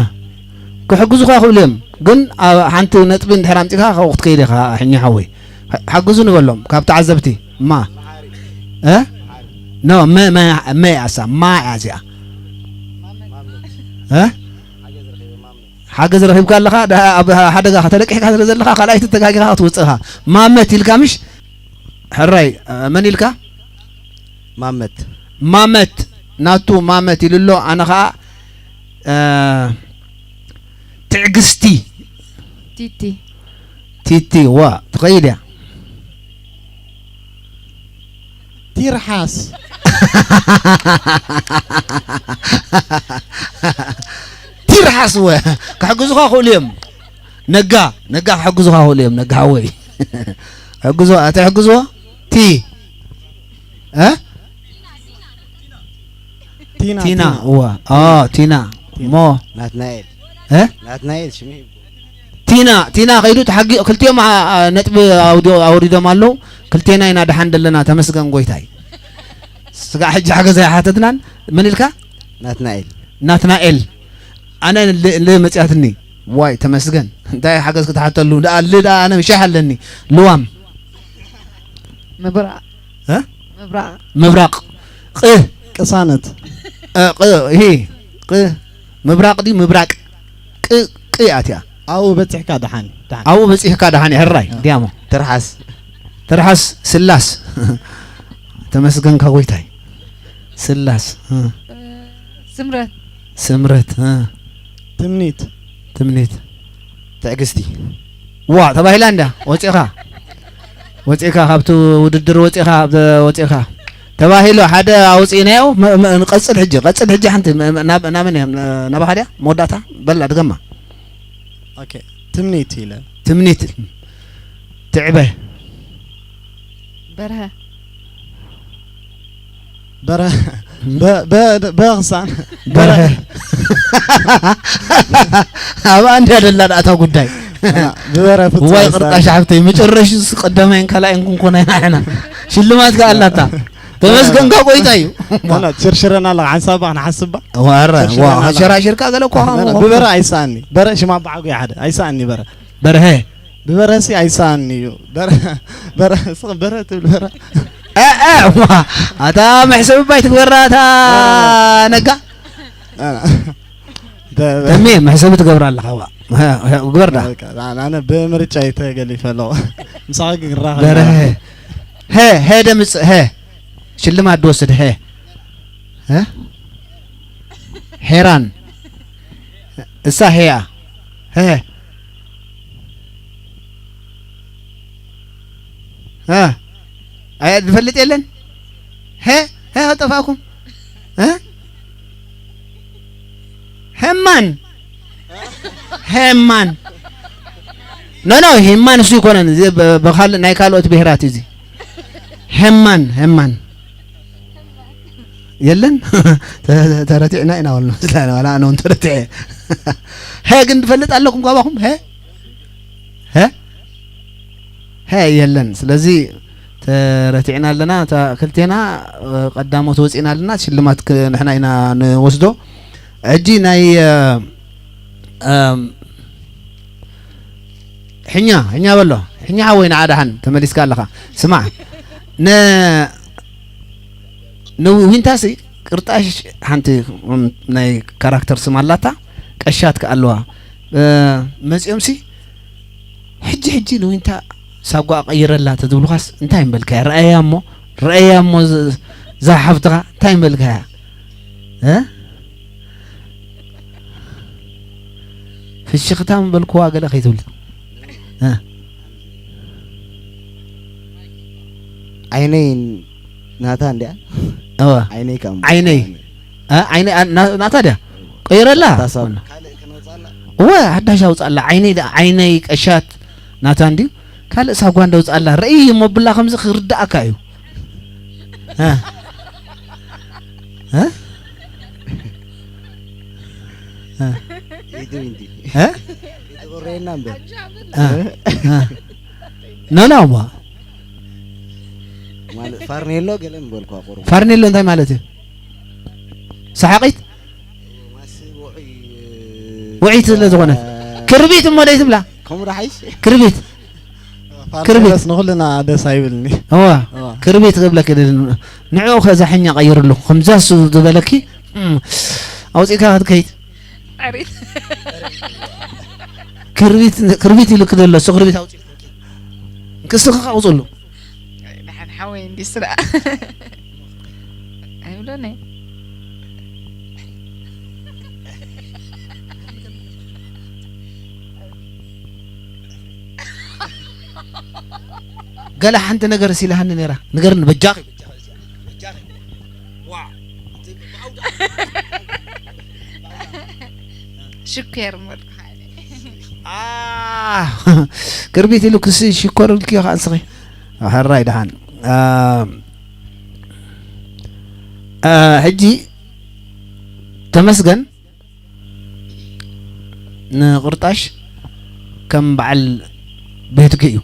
ክሕግዙኻ ክብሉ እዮም ግን ኣብ ሓንቲ ነጥቢ እንድሕር ኣምፂኻ ካብኡ ክትከይድ ኢኻ ሕኛ ሓወይ ሓግዙ ንበሎም ካብ ተዓዘብቲ ማ እ ኖ መ መ መ ኣሳ ማ እያ እዚኣ እ ሓገዝ ረኺብካ ኣለኻ ደኣ ኣብ ሓደጋ ከተለቂሕካ ስለ ዘለኻ ካልኣይቲ ተጋጊኻ ክትወፅእኻ ማመት ኢልካ ምሽ ሕራይ መን ኢልካ ማመት ማመት ናቱ ማመት ኢሉ ኣሎ ኣነ ኸዓ እ፣ ትዕግስቲ ቲቲ ቲቲ ዋ ትኸይድ እያ ቲርሓስ ቲርሓስ ወ ክሕግዙኻ ክእሉ እዮም ነጋ ነጋ ክሕግዙኻ ክእሉ እዮም ነጋ ሓወይ ሕግዞ ኣታ ሕግዞ ቲ እ ቲና ቲና እዋ ኦ ቲና ሞ ናትናኤል እ ናትናኤል ሽሚ ቲ ቲና ቲና ከይዱ ተሓጊ ክልቲኦም ኣ- ኣ- ነጥቢ ኣውዲ- ኣውሪዶም ኣለዉ። ክልቴና ኢና ደሓን ዘለና ተመስገን ጎይታይ። ስጋዕ ሕጂ ሓገዝ ኣይሓተትናን። መን ኢልካ? ናትናኤል። ናትናኤል። ኣነ ል- ል- መጽያትኒ። ዋይ ተመስገን። እንታይ ሓገዝ ክትሓተሉ? ደኣ ል- ደኣ ኣነ ምሻሕ ኣለኒ። ልዋም። ምብራቕ። እ? ምብራቕ። ምብራቕ። ቕ። ቅሳነት። እ፣ ቕ። ይሄ። ቕ። ምብራቕ ድዩ ምብራቅ? ቅ። ቅ ኣትያ። ኣብኡ በጺሕካ ደሓን። ደሓን። ኣብኡ በጺሕካ ደሓን። ሕራይ። እ። ዲያሞ። ትርሓስ። ትርሓስ። ስላስ። ተመስገንካ ጎይታይ። ስላስ። እ። ስምረት። ስምረት። እ። ትምኒት። ትምኒት። ትዕግስቲ። ዋ ተባሂላ እንዳ ወፂኻ ወፂኻ ካብቲ ውድድር ወፂኻ ወፂኻ ተባሂሉ ሓደ ኣውፂእናዮ። መ- መ- ቀፅል ሕጂ ቀፅል ሕጂ ሓንቲ መ- መ- ናብ ናበን እያ? ናባኻ ድያ መወዳእታ? በላ ድገማ። ኦኬ። ትምኒት ኢለ። ትምኒት። ትዕበ። በርሀ። በረ በ- በ- በኽሳን። በርሀ። ኣብ ኣንድ ያደላ ዳእታ ጉዳይ። ብበረ ፍጹም ዋይ ኣይሳን። ቅርጣሽ ሓብተይ መጨረሽ ቀዳማይን ካልኣይን ክንኮና ኢና ሕና። ሽልማት ከኣላታ ተመስገንካ ቆይታ እዩ። ና ሽርሽረና ኣለኻ ሓንሳባ ክንሓስባ። ዋረ ሽርሽረና ኣለኻ። ሸራሽርካ ገለ እኮ ብበረ ኣይሰኣኒ። በረ ሽማ በዓጉ ሓደ ኣይሰኣኒ። በረ በርሀ። ብበረሲ ኣይሰኣኒ እዩ። በረ በረ ስቕ በረ ትብል በረ። እ፣ እ፣ ዋ፣ ኣታ መሕሰብ ባይ ትግበራ፣ ኣታ ነጋ። ተ- ተሜ መሕሰብ ትገብራ ኣለኻ፣ ዋ። ሀ፣ ሀ፣ ግበር ዳ። በቃ፣ ኣነ ብምርጫ ተገሊፈ ኣለኹ። ምሳኻ ግን ራኸ በርሀ። ሀ፣ ሀ ደምጽእ፣ ሀ። ሽልማት ድወስድ፣ ሀ። ሀ? ሄራን። እሳ ሄያ። ሀ። ሀ። ኣያ ዝፈልጥ የለን? ሀ? ሀ፣ ጠፋእኩም? ሀ? ሄማን። ሄማን። ኖ፣ ኖ፣ ሄማን እሱ ይኮነን። እዚ ብ-፣ ብኻልእ ናይ ካልኦት ብሄራት እዩ እዚ። ሄማን፣ ሄማን። የለን? ተ-፣ ተረቲዕና ኢና ወልና። ዋላ ኣነ እውን ተረቲዐ። ሀ ግን ትፈልጥ ኣለኩም ካባኹም? ሀ? ሀ? ሀ የለን። ስለዚ ተረቲዕና ኣለና። እታ ክልቴና፣ እ፣ ቀዳሞት ወጺእና ኣለና። ሽልማት ክ-፣ ንሕና ኢና ንወስዶ። ሕጂ ናይ፣ እ፣ እም፣ ሕኛ፣ ሕኛ በሎ። ሕኛ ሓወይ ንዓ ደሓን ተመሊስካ ኣለኻ። ስማዕ፣ ነ-፣ ንዊንታሲ ቅርጣሽ ሓንቲ ናይ ካራክተር ስም ኣላታ፣ ቀሻት ከኣ ኣለዋ። እ፣ መጺኦምሲ ሕጂ ሕጂ ንዊንታ ሳጓ ቀይረላ ተትብሉኻስ እንታይ ምበልካያ? ረኣያ እሞ፣ ረኣያ እሞ ዝ-፣ እዛ ሓፍትኻ እንታይ ምበልካያ? እ? ፍሽኽታ ምበልክዋ ገለ ከይትብል። እ? ዓይነይ ናታ እንድያ? እወ። ዓይነይ ከኣ እሞ። ዓይነይ። እ? ዓይነይ፣ ኣ፣ ና-፣ ናታ ድያ? ቀይረላ? እታ ሳብ ካልእ ክነውጻላ? እወ፣ ሓዳሽ ኣውጻላ። ዓይነይ ዳ-፣ ዓይነይ ቀሻት ናታ እንድዩ። ካልእ ሳጓ እንደ ውጻላ። ርእይ እሞ ብላ ከምዚ ክርዳእካ እዩ። እ? እ? እ? ኢዱ እንዲ። እ? ኢዱ ቁረየና እምበር። እ? እ? ኖ፣ ኖ፣ እሞ። ማለት ፋርኔሎ ገለ ምበልኳ ቁሩብ። ፋርኔሎ እንታይ ማለት እዩ? ሰሓቒት? ማሲ ውዑይ፣ ውዒት ስለ ዝኾነት። ፋ-፣ ክርቢት እሞ ደይ ትብላ? ከምኡ ዶ ሓይሽ? ክርቢት። ፋርኔሎስ ክርቢት። ንኹልና ደስ ኣይብልኒ። እዋ፣ እዋ። ክርቢት ክብለኪ ደሊ። ንዕኡ ከዛ ሕኛ ቀይርሉ። ከምዛ እሱ ዝበለኪ፣ እም፣ ኣውጺእካ ክትከይድ። ኣሪት። ክርቢት፣ ክርቢት ኢሉኪ ዘሎ፣ እሱ ክርቢት ኣውጺእካ። ክስኺ ኣውጽሉ። ደሓን ሓወይ እንዲ ስራ። ኣይብሎን እየ። ገለ ሓንቲ ነገር ሲላሃኒ ነይራ። ንገርኒ በጃኺ፣ በጃኺ፣ በጃኺ። ዋ። ሽኮር መልኩ ሓደ። አ፣ ክርቢት ኢሉ ክሲ ሽኮር ኢልክዮ ከኣ ንስኺ። ሕራይ ደሓን። አ፣ አ፣ ሕጂ ተመስገን ንቕርጣሽ ከም በዓል ቤትኪ እዩ።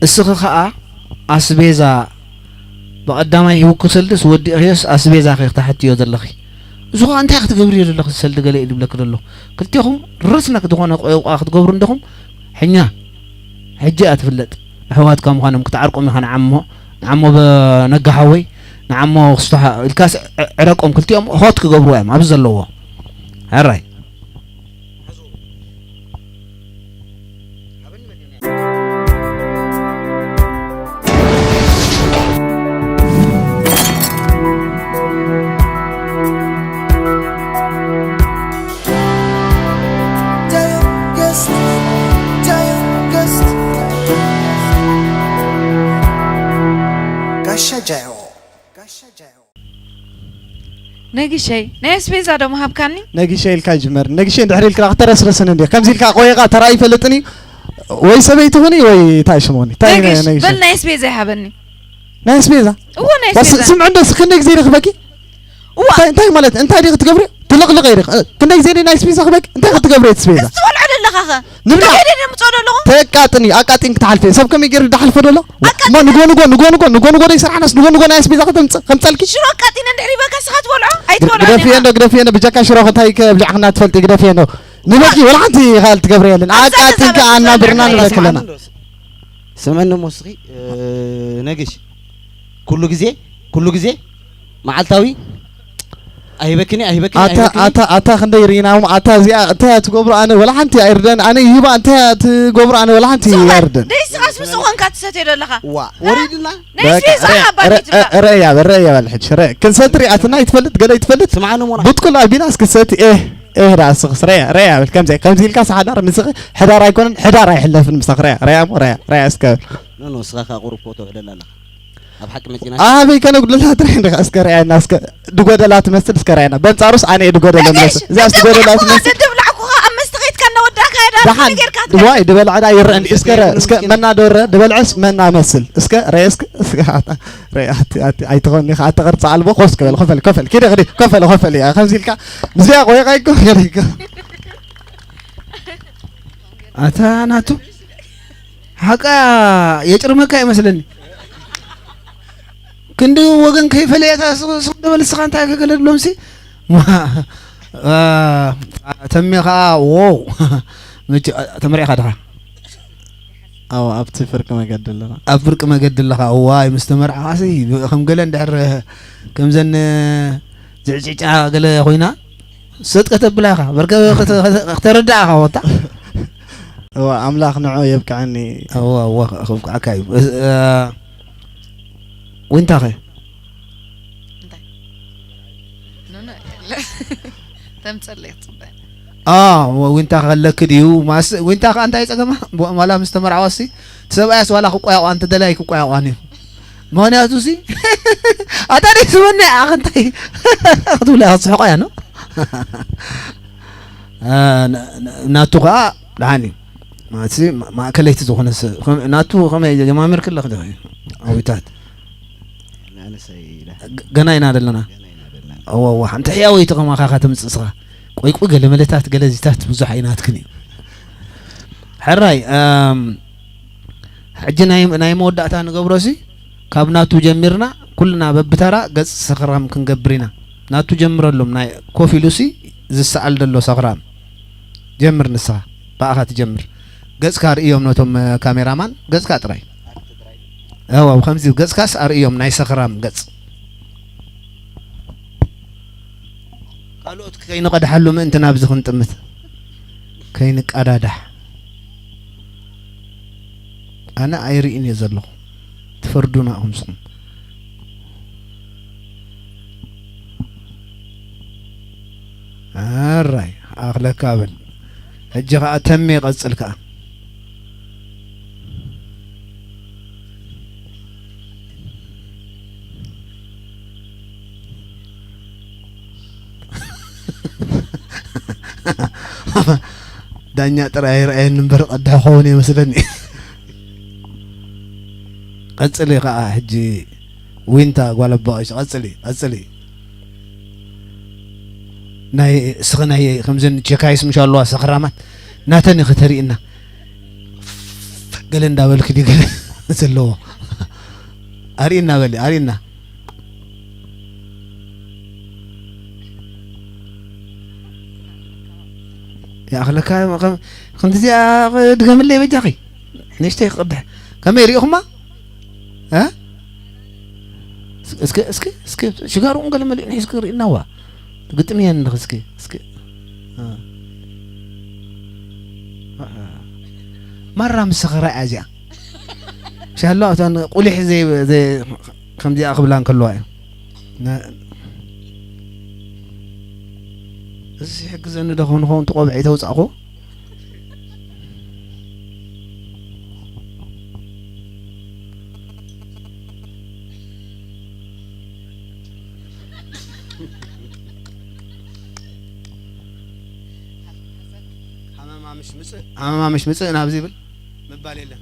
እስኺ ኸኣ ኣስቤዛ ብቐዳማይ ሂብኪ ሰልድስ ወዲእኽዮስ ኣስቤዛኺ ክትሓትዮ ዘለኺ። እዚ ኸኣ እንታይ ክትገብርዮ ዘለኺ ሰልዲ ገለ እዩ ዝብለኪ ዘሎ። ክልቴኹም ርዝነት ዝኾነ ቆይቋ ክትገብሩ እንዲኹም ሕኛ ሕጂ እያ ትፍለጥ። ኣሕዋትካ ምዃኖም ክትዓርቆም ኢኻ ንዓሞ፣ ንዓሞ በ-፣ ነጋ ሓወይ፣ ንዓሞ ክስቶ ሓ-፣ ኢልካስ ዕ-፣ ዕረቆም ክልቲኦም ሆት ክገብሩ እዮም ኣብዚ ዘለዎ። ሕራይ። ጋሻ ጃዮ፣ ጋሻ ጃዮ። ነጊሸይ፣ ናይ ኣስቤዛ ዶ ምሃብካኒ? ነጊሸይ ኢልካ ጅመር። ነጊሸይ እንድሕር ኢልካ ክተረስረስን እንዴ? ከምዚ ኢልካ ቆይቓ ተራእዩ ይፈልጥን እዩ። ወይ ሰበይቲ ኹኒ ወይ እንታይ ሽሞኒ? እንታይ ነጊሽ፣ ነጊሸይ? በል ናይ ኣስቤዛ ይሃበኒ። ናይ ኣስቤዛ? እወ፣ ናይ ዋስ-፣ ኣስቤዛ። ስምዒ እንዶ እስኪ ክንደይ ግዜ ይረኽበኪ? እዋ። እንታይ፣ እንታይ ማለት? እንታይ ዲኺ ክትገብሪ? ትልቕልቕ ኢኺ። እ፣ ክንደይ ግዜ ናይ ኣስቤዛ ክበኪ? እንታይ ክትገብሪ እቲ ኣስቤዛ? እሱ ትበልዖ ዘለኻ ኸ? ንብላ። እንታይ ደይ ደምጾ ዘለኹ? ተቃጥኒ፣ ኣቃጢን ክትሓልፊ። ሰብ ከመይ ገይሩ ዝሓልፎ ዘሎ? ኣቃጢን። እሞ ንጎ፣ ንጎ፣ ንጎ፣ ንጎ፣ ንጎ፣ ንጎ ደይ ስራሕናስ ንጎ፣ ንጎ ናይ ኣስቤዛ ከተምጽእ፣ ከምጸልኪ? ሽሮ ኣቃጢነ እንድሕር ይበካ፣ ንስኻ ትበልዖ? ኣይትበልዖ ሽሮ ኣፍየ ኣለና። እንዶ፣ ግደፍየ እንዶ፣ ብጃካ ሽሮ እንታይ ከብልዓኽና ትፈልጢ፣ ግደፍየ እንዶ። ንበኪ፣ ወላ ሓንቲ ኢኻ ትገብሪ የለን። ኣዛ ኣቃጢንካ ተዛረብ፣ ኣናብርና ተዛረብ። ንብለኪ ኣለና። ስምዕኒ እሞ እስኺ፣ እ፣ ነግሽ፣ ኩሉ ግዜ፣ ኩሉ ግዜ መዓልታዊ ኣይህበክን እየ፣ ኣይህበክን እየ፣ ኣታ፣ ኣይህበክን እየ። ኣታ፣ ኣታ ክንደይ ርኢናዎም፣ ኣታ እዚኣ እንታይ እያ ትገብሮ፣ ኣነ ወላ ሓንቲ ኣይርደን፣ ኣነ ይህባ እንታይ እያ ትገብሮ፣ ኣነ ወላ ሓንቲ ስቕ በል። ኣይርደን። ደይ ስኻስ ምስ ዝኾንካ ትሰትዮ ዘለኻ? ዋ፣ ወሪድና። ናይ በቃ፣ ስቤዛ ረ-፣ ሓባ ረ-፣ ይትብላ። ረ-፣ ረያ በል፣ ረያ በል፣ ሕጂ፣ ረ-፣ ክንሰቲ ሪኣትና ይትፈልጥ፣ ገለ ይትፈልጥ? ስምዓኒ እሞ ቡጥቁል ኣቢላስ ክሰቲ፣ ኤህ፣ ኤህ፣ ደኣ እስኽስ፣ ረያ፣ ረያ በል፣ ከምዚ፣ ከምዚ ኢልካ ሰሓዳር ንስኺ ሕዳር ኣይኮነን፣ ሕዳር ኣይሕለፍን ምሳኽ፣ ረያ፣ ረያ እሞ፣ ረያ፣ ረያ እስከ በል። ኖ፣ ኖ፣ እስኻ ከኣ ቁሩብ ፎቶ ዕደል ኣለኻ። ኣብ ሓቂ መጺና። ኣበይ ከነጉድላ ትርኢ እንዲኻ? እስከ ርኣየና፣ እስከ ድጎደላ ትመስል፣ እስከ ርኣየና። በንጻሩስ ኣነ እየ ድጎደለ እሺ፣ ዝመስል። እዚኣስ ድጎደላ እኮ ትመስል። ድብላዕ እኮ ኣብ መስተ ኸይድካ እናወዳእካ እያ፣ ደኣ ደሓን፣ ነገር ካትብል። ዋይ፣ ድበልዐ ደኣ ይረኣን። እስከ ር-፣ እስከ መና ዶ ረ-፣ ድበልዐስ መና መስል። እስከ ርኣየ፣ እስከ፣ እስከ፣ ኣታ፣ ርኣየ፣ ኣቲ፣ ኣቲ፣ ኣይትኾን ኢኻ፣ ኣቲ ቅርጺ ኣልቦ፣ ኮፍ እስከ በል፣ ኮፍ በል፣ ኮፍ በል። ኪደ፣ ኪደ፣ ኮፍ በል፣ ኮፍ በል፣ ኮፍ በል፣ እያ። ከምዚ ኢልካ፣ ምስዚኣ ቆይቓ ይኮ፣ ገለ ይኮ። ኣታ ናቱ። ሓቃ የጭርመካ ይመስለኒ። ክንዲ ወገን ከይፈለየታ ስ-፣ ስቕ ዶ በል ንስኻ እንታይ ከገለ ድብሎምሲ? ዋ፣ ኣ፣ ተሜ ኸኣ፣ ዎው። መቸ-፣ ተመሪዕኻ ድኻ? ኣዎ፣ ኣብቲ ፍርቂ መገዲ ኣለና። ኣብ ፍርቂ መገዲ ኣለኻ። እዋይ፣ ምስ ተመርዓኻሲ፣ ከም ገለ እንድሕር፣ ከምዘን ዝዕጭጫ ገለ ኮይና፣ ሰጥ ከተብላ ኢኻ። በርከ ክተ-፣ ክተ-፣ ክተረድኣ ኢኻ ወጣ። እዋ፣ ኣምላኽ ንዑ የብቅዐኒ። እዋ፣ እዋ፣ ከብቅዓካ እዩ። እ-፣ እ-፣ ዊንታኸ? እንታይ? ኖ፣ ኖ፣ የለ። ተምጸለይ ክትጽበ። ኣ፣ ወ-፣ ዊንታ ከለኪ ድዩ? ማስ-፣ ዊንታ ከኣ እንታይ ጸገማ? ብ-፣ ዋላ ምስ ተመርዓወሲ፣ እቲ ሰብኣያስ ዋላ ክቋየቋ እንተ ደላይ ክቋየቋን እዩ። ምኽንያቱ ሲ፣ ኣታ ደይ ስበና ኣኸ እንታይ ክትብላ ክትስሕቆ እያ፣ ኖ? እ፣ ን-፣ ን-፣ ናቱ ከኣ ደሓን እዩ። ማለትሲ፣ ማ-፣ ማእከለይቲ ዝኾነ ሰብ፣ ከም-፣ ናቱ ከመይ ጀማሚርኪ ኣለኺ ዲኺ? ኣዊታት። ንኣነሰይ ኢለ። ገ-፣ ገና ኢና ዘለና። ገና ኢና ዘለና። እወ፣ እወ፣ ሓንቲ ሕያወይቲ ከማኻ ከተምጽእ ስኻ። ቆይ፣ ቆይ፣ ገለ መለታት፣ ገለ ዚታት ብዙሕ ኣይናትክን እዩ። ሕራይ፣ እም፣ ሕጂ ናይ፣ ናይ መወዳእታ ንገብሮሲ፣ ካብ ናቱ ጀሚርና፣ ኩልና በብተራ ገጽ ሰኽራም ክንገብር ኢና። ናቱ ጀምረሎም፣ ናይ ኮፍ ኢሉሲ ዝሰኣል ዘሎ ሰኽራም። ጀምር ንስኻ፣ ብኣኻ ትጀምር። ገጽካ ርእዮም ነቶም፣ እ፣ ካሜራማን፣ ገጽካ ጥራይ። እወ፣ ከምዚ ገጽካስ ኣርእዮም፣ ናይ ሰኽራም ገጽ። ካልኦት ከይንቐድሓሉ ምእንቲ ናብዚ ክንጥምት። ከይንቀዳዳሕ። ኣነ ኣይርእን እየ ዘለኹ። ትፈርዱና ኢኹም ንስኹም። ኣራይ፣ ኣኽለካ በል። ሕጂ ኸኣ ተሜ ቀጽል ከኣ። ዳኛ ጥራይ ኣይረኣየኒ እምበር ቀድሕ ክኸውን እየ መስለኒ። ቀጽሊ ከኣ ሕጂ ዊንታ ጓል ኣቦ ቀሺ፣ ቀጽሊ፣ ቀጽሊ። ናይ እስኺ ናይ ከምዘን ቸካይስ ምሽ ኣለዋ ሰኽራማት ናተን ኢኺ ተሪእና። ገለ እንዳበልክ ድዩ ገለ ዘለዎ? ኣርእየና በሊ፣ ኣርእየና። ይኣኽለካ። ከም-፣ ከምዚ እዚኣ ድገምለይ በጃኺ። ንእሽተይ ክቕድሕ። ከመይ ሪኢኹማ? እ? እስኪ፣ እስኪ፣ እስኪ፣ ሽጋርኡን ገለ መሊኡ ንሒዝኪ ርኢናዋ። ግጥምየን እንዲኺ እስኪ፣ እስኪ። እ። ማራ ምስ ሰኸራ እያ እዚኣ። ሻሎ እተን ቁሊሕ ዘይ-፣ ዘይ-፣ ከምዚኣ ክብላ እንከለዋ እዩ። ነ-፣ እዚ ይሕግዘኒ ዶ ኸውን ኸውን፣ እቲ ቆብዐይ ተውጻእኹ? ሃመማ ምሽ ምጽእ፣ ሃመማ ምሽ ምጽእ ናብዚ ይብል ምባል የለን።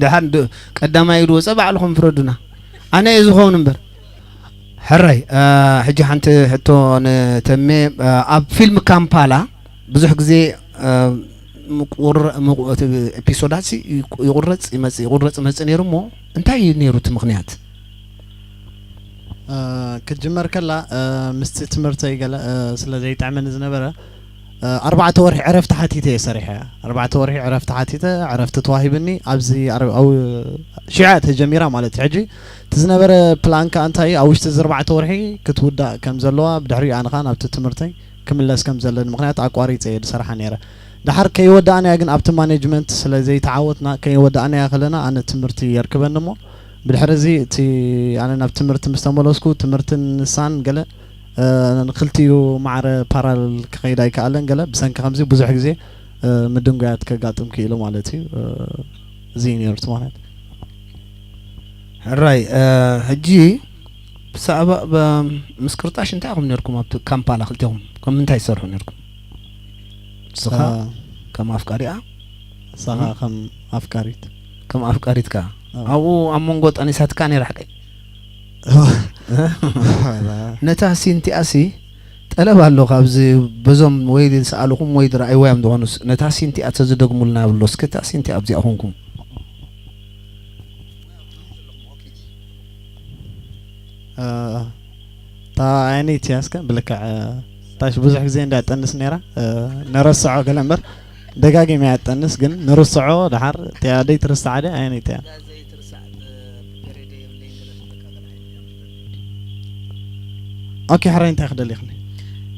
ደሓን ድ-፣ ቀዳማይ ድወፀ ባዕልኹም ፍረዱና። ኣነ እየ ዝኸውን እምበር። ሕራይ፣ እ፣ ሕጂ ሓንቲ ሕቶ ንተሜ፣ እ፣ ኣብ ፊልም ካምፓላ ብዙሕ ግዜ፣ እ፣ ምቁር-፣ ምቁ-፣ እቲ ኤፒሶዳት ይቁ-፣ ይቁረጽ ይመጽእ፣ ይቁረጽ ይመጽእ ነይሩ እሞ፣ እንታይ እዩ ነይሩ እቲ ምኽንያት? እ፣ ክትጅመር ከላ፣ እ፣ ምስቲ ትምህርተይ ገለ፣ እ፣ ስለ ዘይጥዕመኒ ዝነበረ፣ እ፣ ኣርባዕተ ወርሒ ዕረፍቲ ሓቲተ እየ ሰሪሐ። ኣርባዕተ ወርሒ ዕረፍቲ ሓቲተ፣ ዕረፍቲ ተዋሂብኒ። ኣብዚ ኣር-፣ ኣብ ሽዑ እያ ተጀሚራ ማለት እዩ። ሕጂ እቲ ዝነበረ ፕላን ከኣ እንታይ እዩ? ኣብ ውሽጢ እዚ ኣርባዕተ ወርሒ ክትውዳእ ከም ዘለዋ፣ ብድሕሪኡ ኣነ ከኣ ናብቲ ትምህርተይ ክምለስ ከም ዘለኒ፣ ምኽንያቱ ኣቋሪጸ እየ ዝሰርሓ ነይረ። ደሓር ከይወዳእናያ ግን ኣብቲ ማኔጅመንት ስለ ዘይተዓወትና፣ ከይወዳእናያ ከለና ኣነ ትምህርቲ የርክበኒ እሞ፣ ብድሕሪ እዚ እቲ ኣነ ናብ ትምህርቲ ምስ ተመለስኩ፣ ትምህርትን ንሳን ገለ፣ እ፣ ንክልቲኡ ማዕረ ፓራል ክኸይድ ኣይከኣለን ገለ፣ ብሰንኪ ከምዚ ብዙሕ ግዜ፣ እ፣ ምድንጓያት ከጋጥም ክኢሉ ማለት እዩ። እ፣ እዚ እዩ ነይሩ እቲ ምኽንያት። ሕራይ፣ እ፣ ሕጂ ብዛዕባ፣ ብ-፣ ምስ ቅርጣሽ እንታይ ኢኹም ነርኩም ኣብቲ ካምፓላ ክልቴኹም? ከም ምንታይ ትሰርሑ ነርኩም? ንስኻ እ፣ ከም ኣፍቃሪኣ? ንስኻ እ? ከም ኣፍቃሪት። ከም ኣፍቃሪት ከኣ? እ። ኣብኡ ኣብ መንጎ ጠኒሳትካ ነይራ ሓቀይ? እ? ነታ ሲንቲኣሲ ጠለብ ኣሎ ካብዚ በዞም ወይ ዝሰኣልኹም ወይ ዝረኣይዋ እዮም ዝኾኑስ፣ ነታ ሲንቲኣ ተዝደግሙልና ብሎ እስከ እታ ሲንቲኣ ኣብዚኣ ኮንኩም። እ፣ እታ ኣየነይቲ እያ እስከ ብልክዕ፣ እ፣ እታሽ ብዙሕ ግዜ እንዳ ጠንስ ነይራ፣ እ፣ ነረስዖ ገለ እምበር ደጋጊመ እያ ትጠንስ፣ ግን ንርስዖ ደሓር እቲኣ ደይ ትርስዓ ድያ ኣየነይቲ እያ? ኦኬ፣ ሕራይ እንታይ ክደሊኽኒ?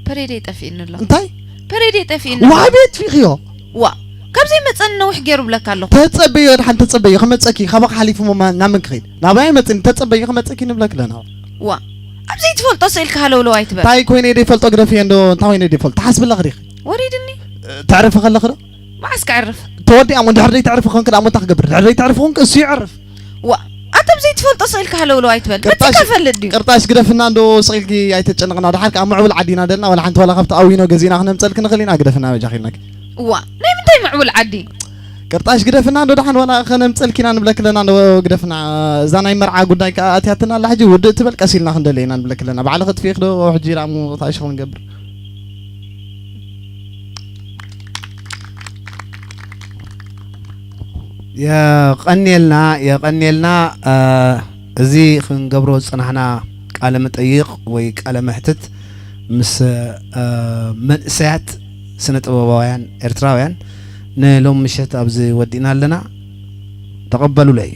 ፐሬደይ ጠፊእኒ ኣሎ። እንታይ? ፐሬደይ ጠፊእኒ ኣሎ። ዋይ ቤት ፊኽዮ? ዋ፣ ካብ ዘይመጸኒ ነዊሕ ገይሩ ብለካ ኣለኹ። ተጸበዮ፣ ድሓን ተጸበዮ፣ ክመጸኪ፣ ካባኻ ሓሊፉ ሞ ማ-፣ ናብ መን ክኸይድ? ናባይ መጽኒ፣ ተጸበዮ፣ ክመጸኪ ንብለኪ ኣለና። ዋ፣ ኣብ ዘይትፈልጦ ስኢልካ ሃለውለው ኣይትበል። እንታይ ኮይነ ደይፈልጦ ግደፍዮ እንዶ፣ እንታይ ኮይነ ደይፈልጦ? ትሓስብለኺ ዲኺ? ወሪድኒ። ተዕርፊ ከለኺ ዶ? መዓስ ከዕርፍ? ተወዲኣ እሞ፣ እንድሕር ዘይተዕርፊ ኮንኪ ደኣ እሞ እንታይ ክገብር? እንድሕር ዘይተዕርፊ ኮንኪ እሱ ይዕርፍ። ዋ፣ ኣታ ኣብ ዘይትፈልጦ ስኢልካ ሃለውለው ኣይትበል። ቅርጣሽ፣ መጺእካ ፈልጥ ድዩ? ቅርጣሽ ግደፍና እንዶ ስቕ ኢልኪ ኣይተጨነቕና። ደሓር ከኣ ምዕቡል ዓዲና ደልና፣ ወላ ሓንቲ ዋላ ካብቲ ኣዊኖ ገዚእና ክነምጸልኪ ንኽእል ኢና። ግደፍና በጃኺ ኢልናኪ። እዋ፣ ናይ ምንታይ ምዕቡል ዓዲ? ቅርጣሽ ግደፍና እንዶ ደሓን ዋላ ከነምጸልኪ ኢና ንብለኪ ኣለና እንዶ ግደፍና። እዛ ናይ መርዓ ጉዳይ ከኣ ኣትያትና ኣላ ሕጂ ውድእ ትበል ቀስ ኢልና ክንደልየ ኢና ንብለኪ ኣለና። ባዕልኺ ጥፊእኺ ዶ ሕጂ ኢላ እሞ እንታይ ሽኹ ንገብር? የቐንየልና፣ የቐንየልና። እ፣ እዚ ክንገብሮ ዝጸናሕና ቃለ መጠይቕ ወይ ቃለ መሕትት ምስ፣ እ፣ መንእሰያት ስነ ጥበባውያን ኤርትራውያን ንሎሚ ምሸት ኣብዚ ወዲእና ኣለና። ተቐበሉለይ።